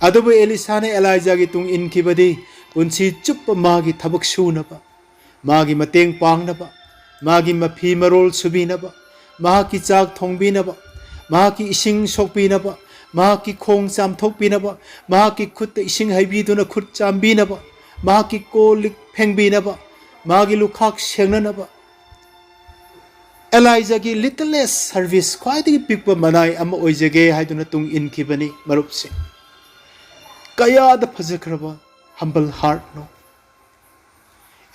ꯑꯗꯨꯕꯨ ꯑꯦꯂꯤꯁꯥꯅ ꯑꯦꯂꯥꯏꯖꯥꯒꯤ ꯇꯨꯡ ꯏꯟꯈꯤꯕꯗꯤ ꯄꯨꯟꯁꯤ ꯆꯨꯞꯄ ꯃꯥꯒꯤ ꯊꯕꯛ ꯁꯨꯅꯕ, ꯃꯥꯒꯤ ꯃꯇꯦꯡ ꯄꯥꯡꯅꯕ, ꯃꯥꯒꯤ ꯃꯐꯤ ꯃꯔꯣꯜ ꯁꯨꯕꯤꯅꯕ, ꯃꯍꯥꯛꯀꯤ ꯆꯥꯛ ꯊꯣꯡꯕꯤꯅꯕ, ꯃꯍꯥꯛꯀꯤ ꯏꯁꯤꯡ ꯁꯣꯛꯄꯤꯅꯕ, ꯃꯍꯥꯛꯀꯤ ꯈꯣꯡ ꯆꯥꯝꯊꯣꯛꯄꯤꯅꯕ, ꯃꯍꯥꯛꯀꯤ ꯈꯨꯠꯇ ꯏꯁꯤꯡ ꯍꯩꯕꯤꯗꯨꯅ ꯈꯨꯠ ꯆꯥꯝꯕꯤꯅꯕ, ꯃꯍꯥꯛꯀꯤ ꯀꯣꯜ ꯂꯤꯛ ꯐꯦꯡꯕꯤꯅꯕ, ꯃꯥꯒꯤ ꯂꯨꯈꯥꯛ ꯁꯦꯡꯅꯅꯕ꯫ ꯑꯦꯂꯥꯏꯖꯥꯒꯤ littlest service, ꯈ꯭ꯋꯥꯏꯗꯒꯤ ꯄꯤꯛꯄ ꯃꯅꯥꯏ ꯑꯃ ꯑꯣꯏꯖꯒꯦ ꯍꯥꯏꯗꯨꯅ ꯇꯨꯡ ꯏꯟꯈꯤꯕꯅꯤ, ꯃꯔꯨꯞꯁꯤꯡ꯫ ꯀꯌꯥꯗ ꯐꯖꯈ꯭ꯔꯕ humble heartꯅꯣ!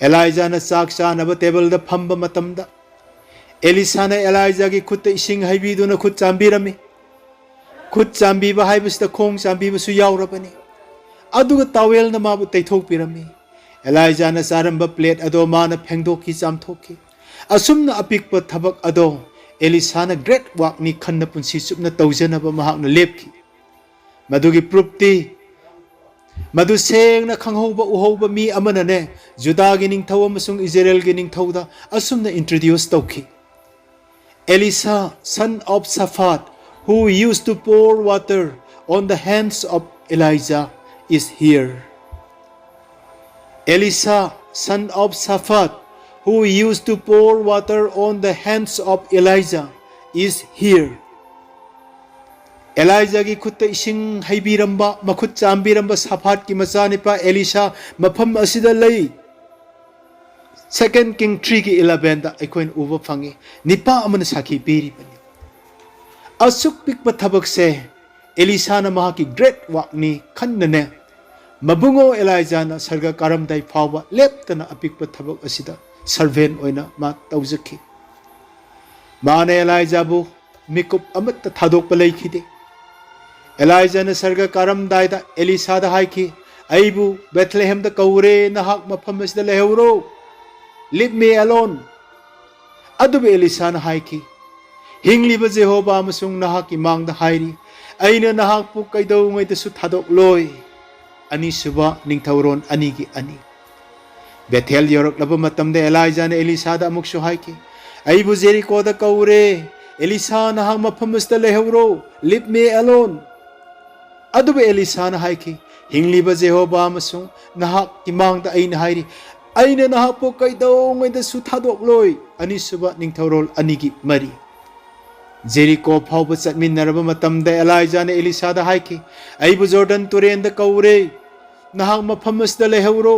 ꯑꯦꯂꯥꯏꯖꯥꯅ ꯆꯥꯛ ꯆꯥꯅꯕ ꯇꯦꯕꯜꯗ ꯐꯝꯕ ꯃꯇꯝꯗ, ꯑꯦꯂꯤꯁꯥꯅ ꯑꯦꯂꯥꯏꯖꯥꯒꯤ ꯈꯨꯠꯇ ꯏꯁꯤꯡ ꯍꯩꯕꯤꯗꯨꯅ ꯈꯨꯠ ꯆꯥꯝꯕꯤꯔꯝꯃꯤ꯫ ꯈꯨꯠ ꯆꯥꯝꯕꯤꯕ ꯍꯥꯏꯕꯁꯤꯗ ꯈꯣꯡ ꯆꯥꯝꯕꯤꯕꯁꯨ ꯌꯥꯎꯔꯕꯅꯤ꯫ ꯑꯗꯨꯒ ꯇꯥꯋꯦꯜꯅ ꯃꯥꯕꯨ ꯇꯩꯊꯣꯛꯄꯤꯔꯝꯃꯤ꯫ ꯑꯦꯂꯥꯏꯖꯥꯅ ꯆꯥꯔꯝꯕ ꯄ꯭ꯂꯦꯠ ꯑꯗꯣ ꯃꯥꯅ ꯐꯦꯡꯗꯣꯛꯈꯤ, ꯆꯥꯝꯊꯣꯛꯈꯤ꯫ ꯑꯁꯨꯝꯅ ꯑꯄꯤꯛꯄ ꯊꯕꯛ ꯑꯗꯣ ꯑꯦꯂꯤꯁꯥꯅ great workꯅꯤ ꯈꯟꯅ ꯄꯨꯟꯁꯤ ꯆꯨꯞꯅ ꯇꯧꯖꯅꯕ ꯃꯍꯥꯛꯅ ꯂꯦꯞꯈꯤ꯫ ꯃꯗꯨꯒꯤ proofꯇꯤ ꯃꯗꯨ ꯁꯦꯡꯅ ꯈꯪꯍꯧꯕ ꯎꯍꯧꯕ ꯃꯤ ꯑꯃꯅꯅꯦ, ꯖꯨꯗꯥꯒꯤ ꯅꯤꯡꯊꯧ ꯑꯃꯁꯨꯡ ꯏꯖꯔꯦꯜꯒꯤ ꯅꯤꯡꯊꯧꯗ ꯑꯁꯨꯝꯅ introduce ꯇꯧꯈꯤ: "Elisha, son of Shaphat, who used to pour water on the hands of Elijah, is here." "Elisha, son of Shaphat, who used to pour water on the hands of Elijah, is here." ꯑꯦꯂꯥꯏꯖꯥꯒꯤ ꯈꯨꯠꯇ ꯏꯁꯤꯡ ꯍꯩꯕꯤꯔꯝꯕ, ꯃꯈꯨꯠ ꯆꯥꯝꯕꯤꯔꯝꯕ ꯁꯥꯐꯥꯠꯀꯤ ꯃꯆꯥꯅꯤꯄꯥ ꯑꯦꯂꯤꯁꯥ ꯃꯐꯝ ꯑꯁꯤꯗ ꯂꯩ꯫ Second King threeꯒꯤ elevenꯗ ꯑꯩꯈꯣꯏꯅ ꯎꯕ ꯐꯪꯉꯤ꯫ ꯅꯤꯄꯥ ꯑꯃꯅ ꯁꯥꯈꯤ ꯄꯤꯔꯤꯕꯅꯤ꯫ ꯑꯁꯨꯛ ꯄꯤꯛꯄ ꯊꯕꯛꯁꯦ ꯑꯦꯂꯤꯁꯥꯅ ꯃꯍꯥꯛꯀꯤ great workꯅꯤ ꯈꯟꯅꯅꯦ, ꯃꯕꯨꯡꯉꯣ ꯑꯦꯂꯥꯏꯖꯥꯅ ꯁꯔꯒ ꯀꯥꯔꯝꯗꯥꯏ ꯐꯥꯎꯕ ꯂꯦꯞꯇꯅ ꯑꯄꯤꯛꯄ ꯊꯕꯛ ꯑꯁꯤꯗ servant ꯑꯣꯏꯅ ꯃꯥ ꯇꯧꯖꯈꯤ꯫ ꯃꯥꯅ ꯑꯦꯂꯥꯏꯖꯥꯕꯨ ꯃꯤꯀꯨꯞ ꯑꯃꯠꯇ ꯊꯥꯗꯣꯛꯄ ꯂꯩꯈꯤꯗꯦ꯫ ꯑꯦꯂꯥꯏꯖꯥꯅ ꯁꯔꯒ ꯀꯥꯔꯝꯗꯥꯏꯗ ꯑꯦꯂꯤꯁꯥꯗ ꯍꯥꯏꯈꯤ, "ꯑꯩꯕꯨ ꯕꯦꯊꯂꯦꯍꯦꯝꯗ ꯀꯧꯔꯦ, ꯅꯍꯥꯛ ꯃꯐꯝ ꯑꯁꯤꯗ ꯂꯩꯍꯧꯔꯣ, leave me alone." ꯑꯗꯨꯕꯨ ꯑꯦꯂꯤꯁꯥꯅ ꯍꯥꯏꯈꯤ, "ꯍꯤꯡꯂꯤꯕ ꯖꯦꯍꯣꯕꯥ ꯑꯃꯁꯨꯡ ꯅꯍꯥꯛꯀꯤ ꯃꯥꯡꯗ ꯍꯥꯏꯔꯤ, ꯑꯩꯅ ꯅꯍꯥꯛꯄꯨ ꯀꯩꯗꯧꯉꯩꯗꯁꯨ ꯊꯥꯗꯣꯛꯂꯣꯏ"꯫ ꯑꯅꯤꯁꯨꯕ ꯅꯤꯡꯊꯧꯔꯣꯟ ꯑꯅꯤꯒꯤ ꯑꯅꯤ꯫ ꯕꯦꯊꯦꯜ ꯌꯧꯔꯛꯂꯕ ꯃꯇꯝꯗ ꯑꯦꯂꯥꯏꯖꯥꯅ ꯑꯦꯂꯤꯁꯥꯗ ꯑꯃꯨꯛꯁꯨ ꯍꯥꯏꯈꯤ, "ꯑꯩꯕꯨ ꯖꯦꯔꯤꯀꯣꯗ ꯀꯧꯔꯦ, ꯑꯦꯂꯤꯁꯥ, ꯅꯍꯥꯛ ꯃꯐꯝ ꯑꯁꯤꯗ ꯂꯩꯍꯧꯔꯣ, leave me alone." ꯑꯗꯨꯕꯨ ꯑꯦꯂꯤꯁꯥꯅ ꯍꯥꯏꯈꯤ, "ꯍꯤꯡꯂꯤꯕ ꯖꯦꯍꯣꯕꯥ ꯑꯃꯁꯨꯡ ꯅꯍꯥꯛꯀꯤ ꯃꯥꯡꯗ ꯑꯩꯅ ꯍꯥꯏꯔꯤ, ꯑꯩꯅ ꯅꯍꯥꯛꯄꯨ ꯀꯩꯗꯧꯉꯩꯗꯁꯨ ꯊꯥꯗꯣꯛꯂꯣꯏ"꯫ ꯑꯅꯤꯁꯨꯕ ꯅꯤꯡꯊꯧꯔꯣꯜ ꯑꯅꯤꯒꯤ ꯃꯔꯤ꯫ ꯖꯦꯔꯤꯀꯣ ꯐꯥꯎꯕ ꯆꯠꯃꯤꯟꯅꯔꯕ ꯃꯇꯝꯗ ꯑꯦꯂꯥꯏꯖꯥꯅ ꯑꯦꯂꯤꯁꯥꯗ ꯍꯥꯏꯈꯤ, "ꯑꯩꯕꯨ ꯖꯣꯔꯗꯟ ꯇꯨꯔꯦꯟꯗ ꯀꯧꯔꯦ, ꯅꯍꯥꯛ ꯃꯐꯝ ꯑꯁꯤꯗ ꯂꯩꯍꯧꯔꯣ"꯫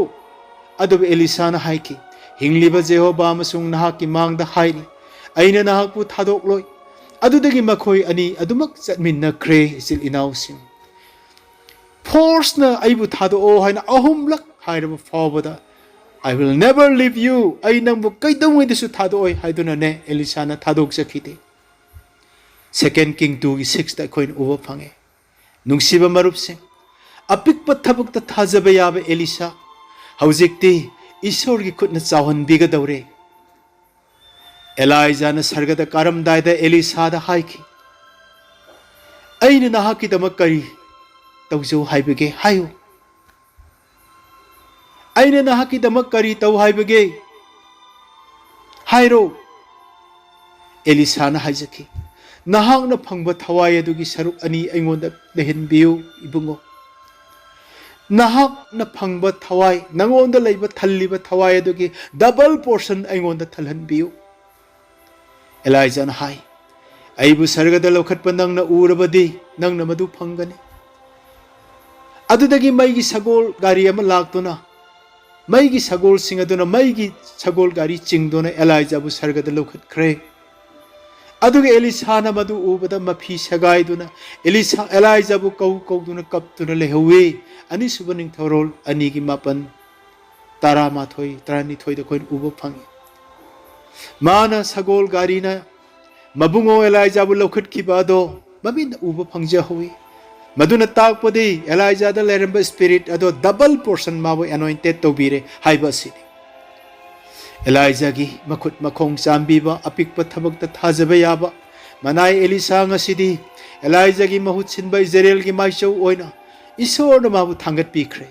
ꯑꯗꯨꯕꯨ ꯑꯦꯂꯤꯁꯥꯅ ꯍꯥꯏꯈꯤ, "ꯍꯤꯡꯂꯤꯕ ꯖꯦꯍꯣꯕꯥ ꯑꯃꯁꯨꯡ ꯅꯍꯥꯛꯀꯤ ꯃꯥꯡꯗ ꯍꯥꯏꯔꯤ, ꯑꯩꯅ ꯅꯍꯥꯛꯄꯨ ꯊꯥꯗꯣꯛꯂꯣꯏ"꯫ ꯑꯗꯨꯗꯒꯤ ꯃꯈꯣꯏ ꯑꯅꯤ ꯑꯗꯨꯃꯛ ꯆꯠꯃꯤꯟꯅꯈ꯭ꯔꯦ, ꯏꯆꯤꯜ ꯏꯅꯥꯎꯁꯤꯡ꯫ Forceꯅ "ꯑꯩꯕꯨ ꯊꯥꯗꯣꯛꯑꯣ" ꯍꯥꯏꯅ ꯑꯍꯨꯝꯂꯛ ꯍꯥꯏꯔꯕ ꯐꯥꯎꯕꯗ, "I will never leave you", ꯑꯩ ꯅꯪꯕꯨ ꯀꯩꯗꯧꯉꯩꯗꯁꯨ ꯊꯥꯗꯣꯛꯑꯣꯏ ꯍꯥꯏꯗꯨꯅꯅꯦ ꯑꯦꯂꯤꯁꯥꯅ ꯊꯥꯗꯣꯛꯆꯈꯤꯗꯦ꯫ Second King twoꯒꯤ sixꯇ ꯑꯩꯈꯣꯏꯅ ꯎꯕ ꯐꯪꯉꯦ꯫ ꯅꯨꯡꯁꯤꯕ ꯃꯔꯨꯞꯁꯤꯡ, ꯑꯄꯤꯛꯄ ꯊꯕꯛꯇ ꯊꯥꯖꯕ ꯌꯥꯕ ꯑꯦꯂꯤꯁꯥ ꯍꯧꯖꯤꯛꯇꯤ ꯏꯁꯣꯔꯒꯤ ꯈꯨꯠꯅ ꯆꯥꯎꯍꯟꯕꯤꯒꯗꯧꯔꯦ꯫ ꯑꯦꯂꯥꯏꯖꯥꯅ ꯁꯔꯒꯗ ꯀꯥꯔꯝꯗꯥꯏꯗ ꯑꯦꯂꯤꯁꯥꯗ ꯍꯥꯏꯈꯤ, "ꯑꯩꯅ ꯅꯍꯥꯛꯀꯤꯗꯃꯛ ꯀꯔꯤ ꯇꯧꯖꯧ ꯍꯥꯏꯕꯒꯦ? ꯍꯥꯏꯌꯨ"꯫ ꯑꯩꯅ ꯅꯍꯥꯛꯀꯤꯗꯃꯛ ꯀꯔꯤ ꯇꯧ ꯍꯥꯏꯕꯒꯦ? ꯍꯥꯏꯔꯣ꯫ ꯑꯦꯂꯤꯁꯥꯅ ꯍꯥꯏꯖꯈꯤ, "ꯅꯍꯥꯛꯅ ꯐꯪꯕ ꯊꯋꯥꯏ ꯑꯗꯨꯒꯤ ꯁꯔꯨꯛ ꯑꯅꯤ ꯑꯩꯉꯣꯟꯗ ꯂꯩꯍꯟꯕꯤꯌꯨ, ꯏꯕꯨꯡꯉꯣ꯫ ꯅꯍꯥꯛꯅ ꯐꯪꯕ ꯊꯋꯥꯏ, ꯅꯉꯣꯟꯗ ꯂꯩꯕ, ꯊꯜꯂꯤꯕ ꯊꯋꯥꯏ ꯑꯗꯨꯒꯤ double portion ꯑꯩꯉꯣꯟꯗ ꯊꯜꯍꯟꯕꯤꯌꯨ꯫" ꯑꯦꯂꯥꯏꯖꯥꯅ ꯍꯥꯏ, "ꯑꯩꯕꯨ ꯁꯔꯒꯗ ꯂꯧꯈꯠꯄ ꯅꯪꯅ ꯎꯔꯕꯗꯤ ꯅꯪꯅ ꯃꯗꯨ ꯐꯪꯒꯅꯤ꯫" ꯑꯗꯨꯗꯒꯤ ꯃꯩꯒꯤ ꯁꯒꯣꯜ ꯒꯥꯔꯤ ꯑꯃ ꯂꯥꯛꯇꯨꯅ, ꯃꯩꯒꯤ ꯁꯒꯣꯜꯁꯤꯡ ꯑꯗꯨꯅ ꯃꯩꯒꯤ ꯁꯒꯣꯜ ꯒꯥꯔꯤ ꯆꯤꯡꯗꯨꯅ ꯑꯦꯂꯥꯏꯖꯥꯕꯨ ꯁꯔꯒꯗ ꯂꯧꯈꯠꯈ꯭ꯔꯦ꯫ ꯑꯗꯨꯒ ꯑꯦꯂꯤꯁꯥꯅ ꯃꯗꯨ ꯎꯕꯗ ꯃꯐꯤ ꯁꯦꯒꯥꯏꯗꯨꯅ ꯑꯦꯂꯤꯁꯥ, ꯑꯦꯂꯥꯏꯖꯥꯕꯨ ꯀꯧ ꯀꯧꯗꯨꯅ ꯀꯞꯇꯨꯅ ꯂꯩꯍꯧꯋꯤ꯫ ꯑꯅꯤꯁꯨꯕ ꯅꯤꯡꯊꯧꯔꯣꯜ ꯑꯅꯤꯒꯤ ꯃꯥꯄꯟ, ꯇꯔꯥꯃꯥꯊꯣꯏ, ꯇꯔꯥꯅꯤꯊꯣꯏꯗ ꯑꯩꯈꯣꯏꯅ ꯎꯕ ꯐꯪꯉꯤ꯫ ꯃꯥꯅ ꯁꯒꯣꯜ ꯒꯥꯔꯤꯅ ꯃꯕꯨꯡꯉꯣ ꯑꯦꯂꯥꯏꯖꯥꯕꯨ ꯂꯧꯈꯠꯈꯤꯕ ꯑꯗꯣ ꯃꯃꯤꯠꯅ ꯎꯕ ꯐꯪꯖꯍꯧꯋꯤ꯫ ꯃꯗꯨꯅ ꯇꯥꯛꯄꯗꯤ ꯑꯦꯂꯥꯏꯖꯥꯗ ꯂꯩꯔꯝꯕ spirit ꯑꯗꯣ double portion ꯃꯥꯕꯨ anointed ꯇꯧꯕꯤꯔꯦ ꯍꯥꯏꯕ ꯑꯁꯤꯅꯤ꯫ ꯑꯦꯂꯥꯏꯖꯥꯒꯤ ꯃꯈꯨꯠ ꯃꯈꯣꯡ ꯆꯥꯝꯕꯤꯕ, ꯑꯄꯤꯛꯄ ꯊꯕꯛꯇ ꯊꯥꯖꯕ ꯌꯥꯕ ꯃꯅꯥꯏ ꯑꯦꯂꯤꯁꯥ ꯉꯁꯤꯗꯤ ꯑꯦꯂꯥꯏꯖꯥꯒꯤ ꯃꯍꯨꯠ ꯁꯤꯟꯕ ꯏꯖꯔꯦꯜꯒꯤ ꯃꯥꯏꯆꯧ ꯑꯣꯏꯅ ꯏꯁꯣꯔꯅ ꯃꯥꯕꯨ ꯊꯥꯡꯒꯠꯄꯤꯈ꯭ꯔꯦ꯫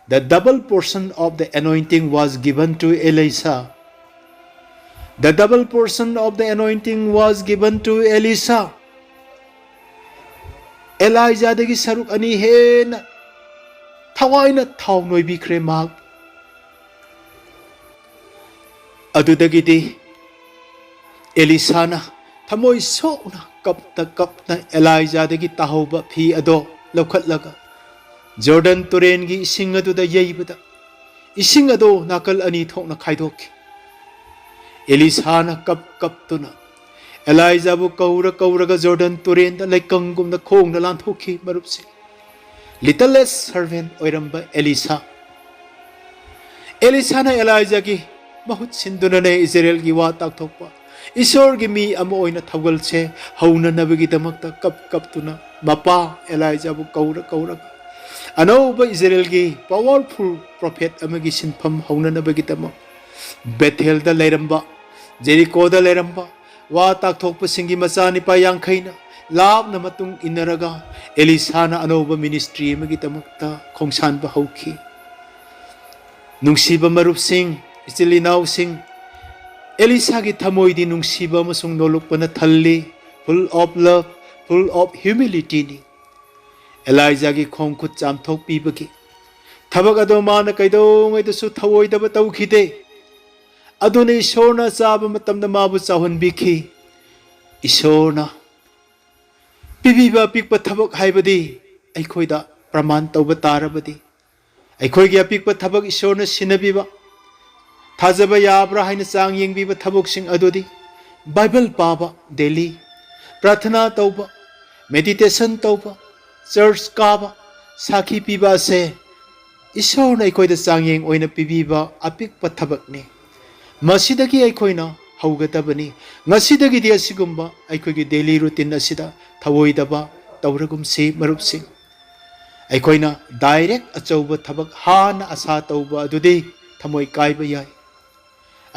The double portion of the anointing was given to Elisha. The double portion of the anointing was given to Elisha. ꯑꯦꯂꯥꯏꯖꯥꯗꯒꯤ ꯁꯔꯨꯛ ꯑꯅꯤ ꯍꯦꯟꯅ ꯊꯋꯥꯏꯅ ꯊꯥꯎ ꯅꯣꯏꯕꯤꯈ꯭ꯔꯦ ꯃꯍꯥꯛ꯫ ꯑꯗꯨꯗꯒꯤꯗꯤ ꯑꯦꯂꯤꯁꯥꯅ ꯊꯃꯣꯏ ꯁꯣꯛꯅ ꯀꯞꯇ ꯀꯞꯅ ꯑꯦꯂꯥꯏꯖꯥꯗꯒꯤ ꯇꯥꯍꯧꯕ ꯐꯤ ꯑꯗꯣ ꯂꯧꯈꯠꯂꯒ ꯖꯣꯔꯗꯟ ꯇꯨꯔꯦꯟꯒꯤ ꯏꯁꯤꯡ ꯑꯗꯨꯗ ꯌꯩꯕꯗ, ꯏꯁꯤꯡ ꯑꯗꯣ ꯅꯥꯀꯜ ꯑꯅꯤ ꯊꯣꯛꯅ ꯈꯥꯏꯗꯣꯛꯈꯤ꯫ ꯑꯦꯂꯤꯁꯥꯅ ꯀꯞ ꯀꯞꯇꯨꯅ ꯑꯦꯂꯥꯏꯖꯥꯕꯨ ꯀꯧꯔ ꯀꯧꯔꯒ ꯖꯣꯔꯗꯟ ꯇꯨꯔꯦꯟꯗ ꯂꯩꯀꯪꯒꯨꯝꯅ ꯈꯣꯡꯅ ꯂꯥꯟꯊꯣꯛꯈꯤ꯫ ꯃꯔꯨꯞꯁꯦ, littlest servant ꯑꯣꯏꯔꯝꯕ ꯑꯦꯂꯤꯁꯥ, ꯑꯦꯂꯤꯁꯥꯅ ꯑꯦꯂꯥꯏꯖꯥꯒꯤ ꯃꯍꯨꯠ ꯁꯤꯟꯗꯨꯅꯅꯦ ꯏꯖꯔꯦꯜꯒꯤ ꯋꯥ ꯇꯥꯛꯊꯣꯛꯄ, ꯏꯁꯣꯔꯒꯤ ꯃꯤ ꯑꯃ ꯑꯣꯏꯅ ꯊꯧꯒꯜꯁꯦ ꯍꯧꯅꯅꯕꯒꯤꯗꯃꯛꯇ ꯀꯞ ꯀꯞꯇꯨꯅ ꯃꯄꯥ ꯑꯦꯂꯥꯏꯖꯥꯕꯨ ꯀꯧꯔ ꯀꯧꯔꯒ ꯑꯅꯧꯕ ꯏꯖꯔꯦꯜꯒꯤ powerful prophet ꯑꯃꯒꯤ ꯁꯤꯟꯐꯝ ꯍꯧꯅꯅꯕꯒꯤꯗꯃꯛ ꯕꯦꯊꯦꯜꯗ ꯂꯩꯔꯝꯕ, ꯖꯦꯔꯤꯀꯣꯗ ꯂꯩꯔꯝꯕ ꯋꯥ ꯇꯥꯛꯊꯣꯛꯄꯁꯤꯡꯒꯤ ꯃꯆꯥꯅꯤꯄꯥ ꯌꯥꯡꯈꯩꯅ ꯂꯥꯞꯅ ꯃꯇꯨꯡ ꯏꯟꯅꯔꯒ ꯑꯦꯂꯤꯁꯥꯅ ꯑꯅꯧꯕ ministry ꯑꯃꯒꯤꯗꯃꯛꯇ ꯈꯣꯡꯁꯥꯟꯕ ꯍꯧꯈꯤ꯫ ꯅꯨꯡꯁꯤꯕ ꯃꯔꯨꯞꯁꯤꯡ, ꯏꯆꯤꯜ ꯏꯅꯥꯎꯁꯤꯡ, ꯑꯦꯂꯤꯁꯥꯒꯤ ꯊꯃꯣꯏꯗꯤ ꯅꯨꯡꯁꯤꯕ ꯑꯃꯁꯨꯡ ꯅꯣꯂꯨꯛꯄꯅ ꯊꯜꯂꯤ, full of love, full of humility ꯅꯤ꯫ ꯑꯦꯂꯥꯏꯖꯥꯒꯤ ꯈꯣꯡ ꯈꯨꯠ ꯆꯥꯝꯊꯣꯛꯄꯤꯕꯒꯤ ꯊꯕꯛ ꯑꯗꯣ ꯃꯥꯅ ꯀꯩꯗꯧꯉꯩꯗꯁꯨ ꯊꯧꯑꯣꯏꯗꯕ ꯇꯧꯈꯤꯗꯦ꯫ ꯑꯗꯨꯅ ꯏꯁꯣꯔꯅ ꯆꯥꯕ ꯃꯇꯝꯗ ꯃꯥꯕꯨ ꯆꯥꯎꯍꯟꯕꯤꯈꯤ꯫ ꯏꯁꯣꯔꯅ ꯄꯤꯕꯤꯕ ꯑꯄꯤꯛꯄ ꯊꯕꯛ ꯍꯥꯏꯕꯗꯤ ꯑꯩꯈꯣꯏꯗ ꯄ꯭ꯔꯃꯥꯟ ꯇꯧꯕ ꯇꯥꯔꯕꯗꯤ, ꯑꯩꯈꯣꯏꯒꯤ ꯑꯄꯤꯛꯄ ꯊꯕꯛ ꯏꯁꯣꯔꯅ ꯁꯤꯟꯅꯕꯤꯕ, ꯊꯥꯖꯕ ꯌꯥꯕ꯭ꯔꯥ ꯍꯥꯏꯅ ꯆꯥꯡ ꯌꯦꯡꯕꯤꯕ ꯊꯕꯛꯁꯤꯡ ꯑꯗꯨꯗꯤ ꯕꯥꯏꯕꯜ ꯄꯥꯕ ꯗꯦꯂꯤ, ꯄ꯭ꯔꯥꯊꯅꯥ ꯇꯧꯕ, ꯃꯦꯗꯤꯇꯦꯁꯟ ꯇꯧꯕ, ꯆꯔꯆ ꯀꯥꯕ, ꯁꯥꯈꯤ ꯄꯤꯕ ꯑꯁꯦ ꯏꯁꯣꯔꯅ ꯑꯩꯈꯣꯏꯗ ꯆꯥꯡꯌꯦꯡ ꯑꯣꯏꯅ ꯄꯤꯕꯤꯕ ꯑꯄꯤꯛꯄ ꯊꯕꯛꯅꯤ꯫ ꯃꯁꯤꯗꯒꯤ ꯑꯩꯈꯣꯏꯅ ꯍꯧꯒꯗꯕꯅꯤ꯫ ꯉꯁꯤꯗꯒꯤꯗꯤ ꯑꯁꯤꯒꯨꯝꯕ ꯑꯩꯈꯣꯏꯒꯤ ꯗꯦꯂꯤ ꯔꯨꯇꯤꯟ ꯑꯁꯤꯗ ꯊꯧꯑꯣꯏꯗꯕ ꯇꯧꯔꯒꯨꯝꯁꯤ ꯃꯔꯨꯞꯁꯤꯡ꯫ ꯑꯩꯈꯣꯏꯅ ꯗꯥꯏꯔꯦꯛ ꯑꯆꯧꯕ ꯊꯕꯛ ꯍꯥꯟꯅ ꯑꯁꯥ ꯇꯧꯕ ꯑꯗꯨꯗꯤ ꯊꯃꯣꯏ ꯀꯥꯏꯕ ꯌꯥꯏ꯫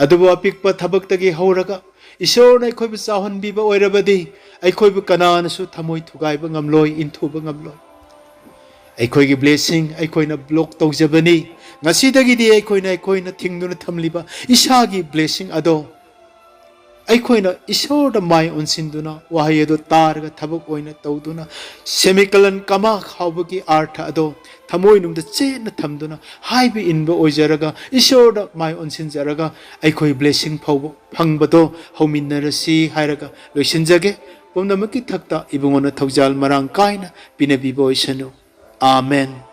ꯑꯗꯨꯕꯨ ꯑꯄꯤꯛꯄ ꯊꯕꯛꯇꯒꯤ ꯍꯧꯔꯒ ꯏꯁꯣꯔꯅ ꯑꯩꯈꯣꯏꯕꯨ ꯆꯥꯎꯍꯟꯕꯤꯕ ꯑꯣꯏꯔꯕꯗꯤ ꯑꯩꯈꯣꯏꯕꯨ ꯀꯅꯥꯅꯁꯨ ꯊꯃꯣꯏ ꯊꯨꯒꯥꯏꯕ ꯉꯝꯂꯣꯏ, ꯏꯟꯊꯨꯕ ꯉꯝꯂꯣꯏ꯫ ꯑꯩꯈꯣꯏꯒꯤ ꯕ꯭ꯂꯦꯁꯤꯡ ꯑꯩꯈꯣꯏꯅ ꯕ꯭ꯂꯣꯛ ꯇꯧꯖꯕꯅꯤ꯫ ꯉꯁꯤꯗꯒꯤꯗꯤ ꯑꯩꯈꯣꯏꯅ, ꯑꯩꯈꯣꯏꯅ ꯊꯤꯡꯗꯨꯅ ꯊꯝꯂꯤꯕ ꯏꯁꯥꯒꯤ ꯕ꯭ꯂꯦꯁꯤꯡ ꯑꯗꯣ ꯑꯩꯈꯣꯏꯅ ꯏꯁꯣꯔꯗ ꯃꯥꯏ ꯑꯣꯟꯁꯤꯟꯗꯨꯅ ꯋꯥꯍꯩ ꯑꯗꯣ ꯇꯥꯔꯒ ꯊꯕꯛ ꯑꯣꯏꯅ ꯇꯧꯗꯨꯅ ꯁꯦꯃꯤꯀꯂꯟ ꯀꯃꯥ ꯍꯥꯎꯕꯒꯤ ꯑꯥꯔꯊ ꯑꯗꯣ ꯊꯃꯣꯏꯅꯨꯡꯗ ꯆꯦꯠꯅ ꯊꯝꯗꯨꯅ ꯍꯥꯏꯕ ꯏꯟꯕ ꯑꯣꯏꯖꯔꯒ ꯏꯁꯣꯔꯗ ꯃꯥꯏ ꯑꯣꯟꯁꯤꯟꯖꯔꯒ ꯑꯩꯈꯣꯏ ꯕ꯭ꯂꯦꯁꯤꯡ ꯐꯥꯎꯕ ꯐꯪꯕꯗꯣ ꯍꯧꯃꯤꯟꯅꯔꯁꯤ ꯍꯥꯏꯔꯒ ꯂꯣꯏꯁꯤꯟꯖꯒꯦ꯫ ꯄꯨꯝꯅꯃꯛꯀꯤ ꯊꯛꯇ ꯏꯕꯨꯡꯉꯣꯅ ꯊꯧꯖꯥꯜ ꯃꯔꯥꯡ ꯀꯥꯏꯅ ꯄꯤꯅꯕꯤꯕ ꯑꯣꯏꯁꯅꯨ꯫ ꯑꯥꯃꯦꯟ꯫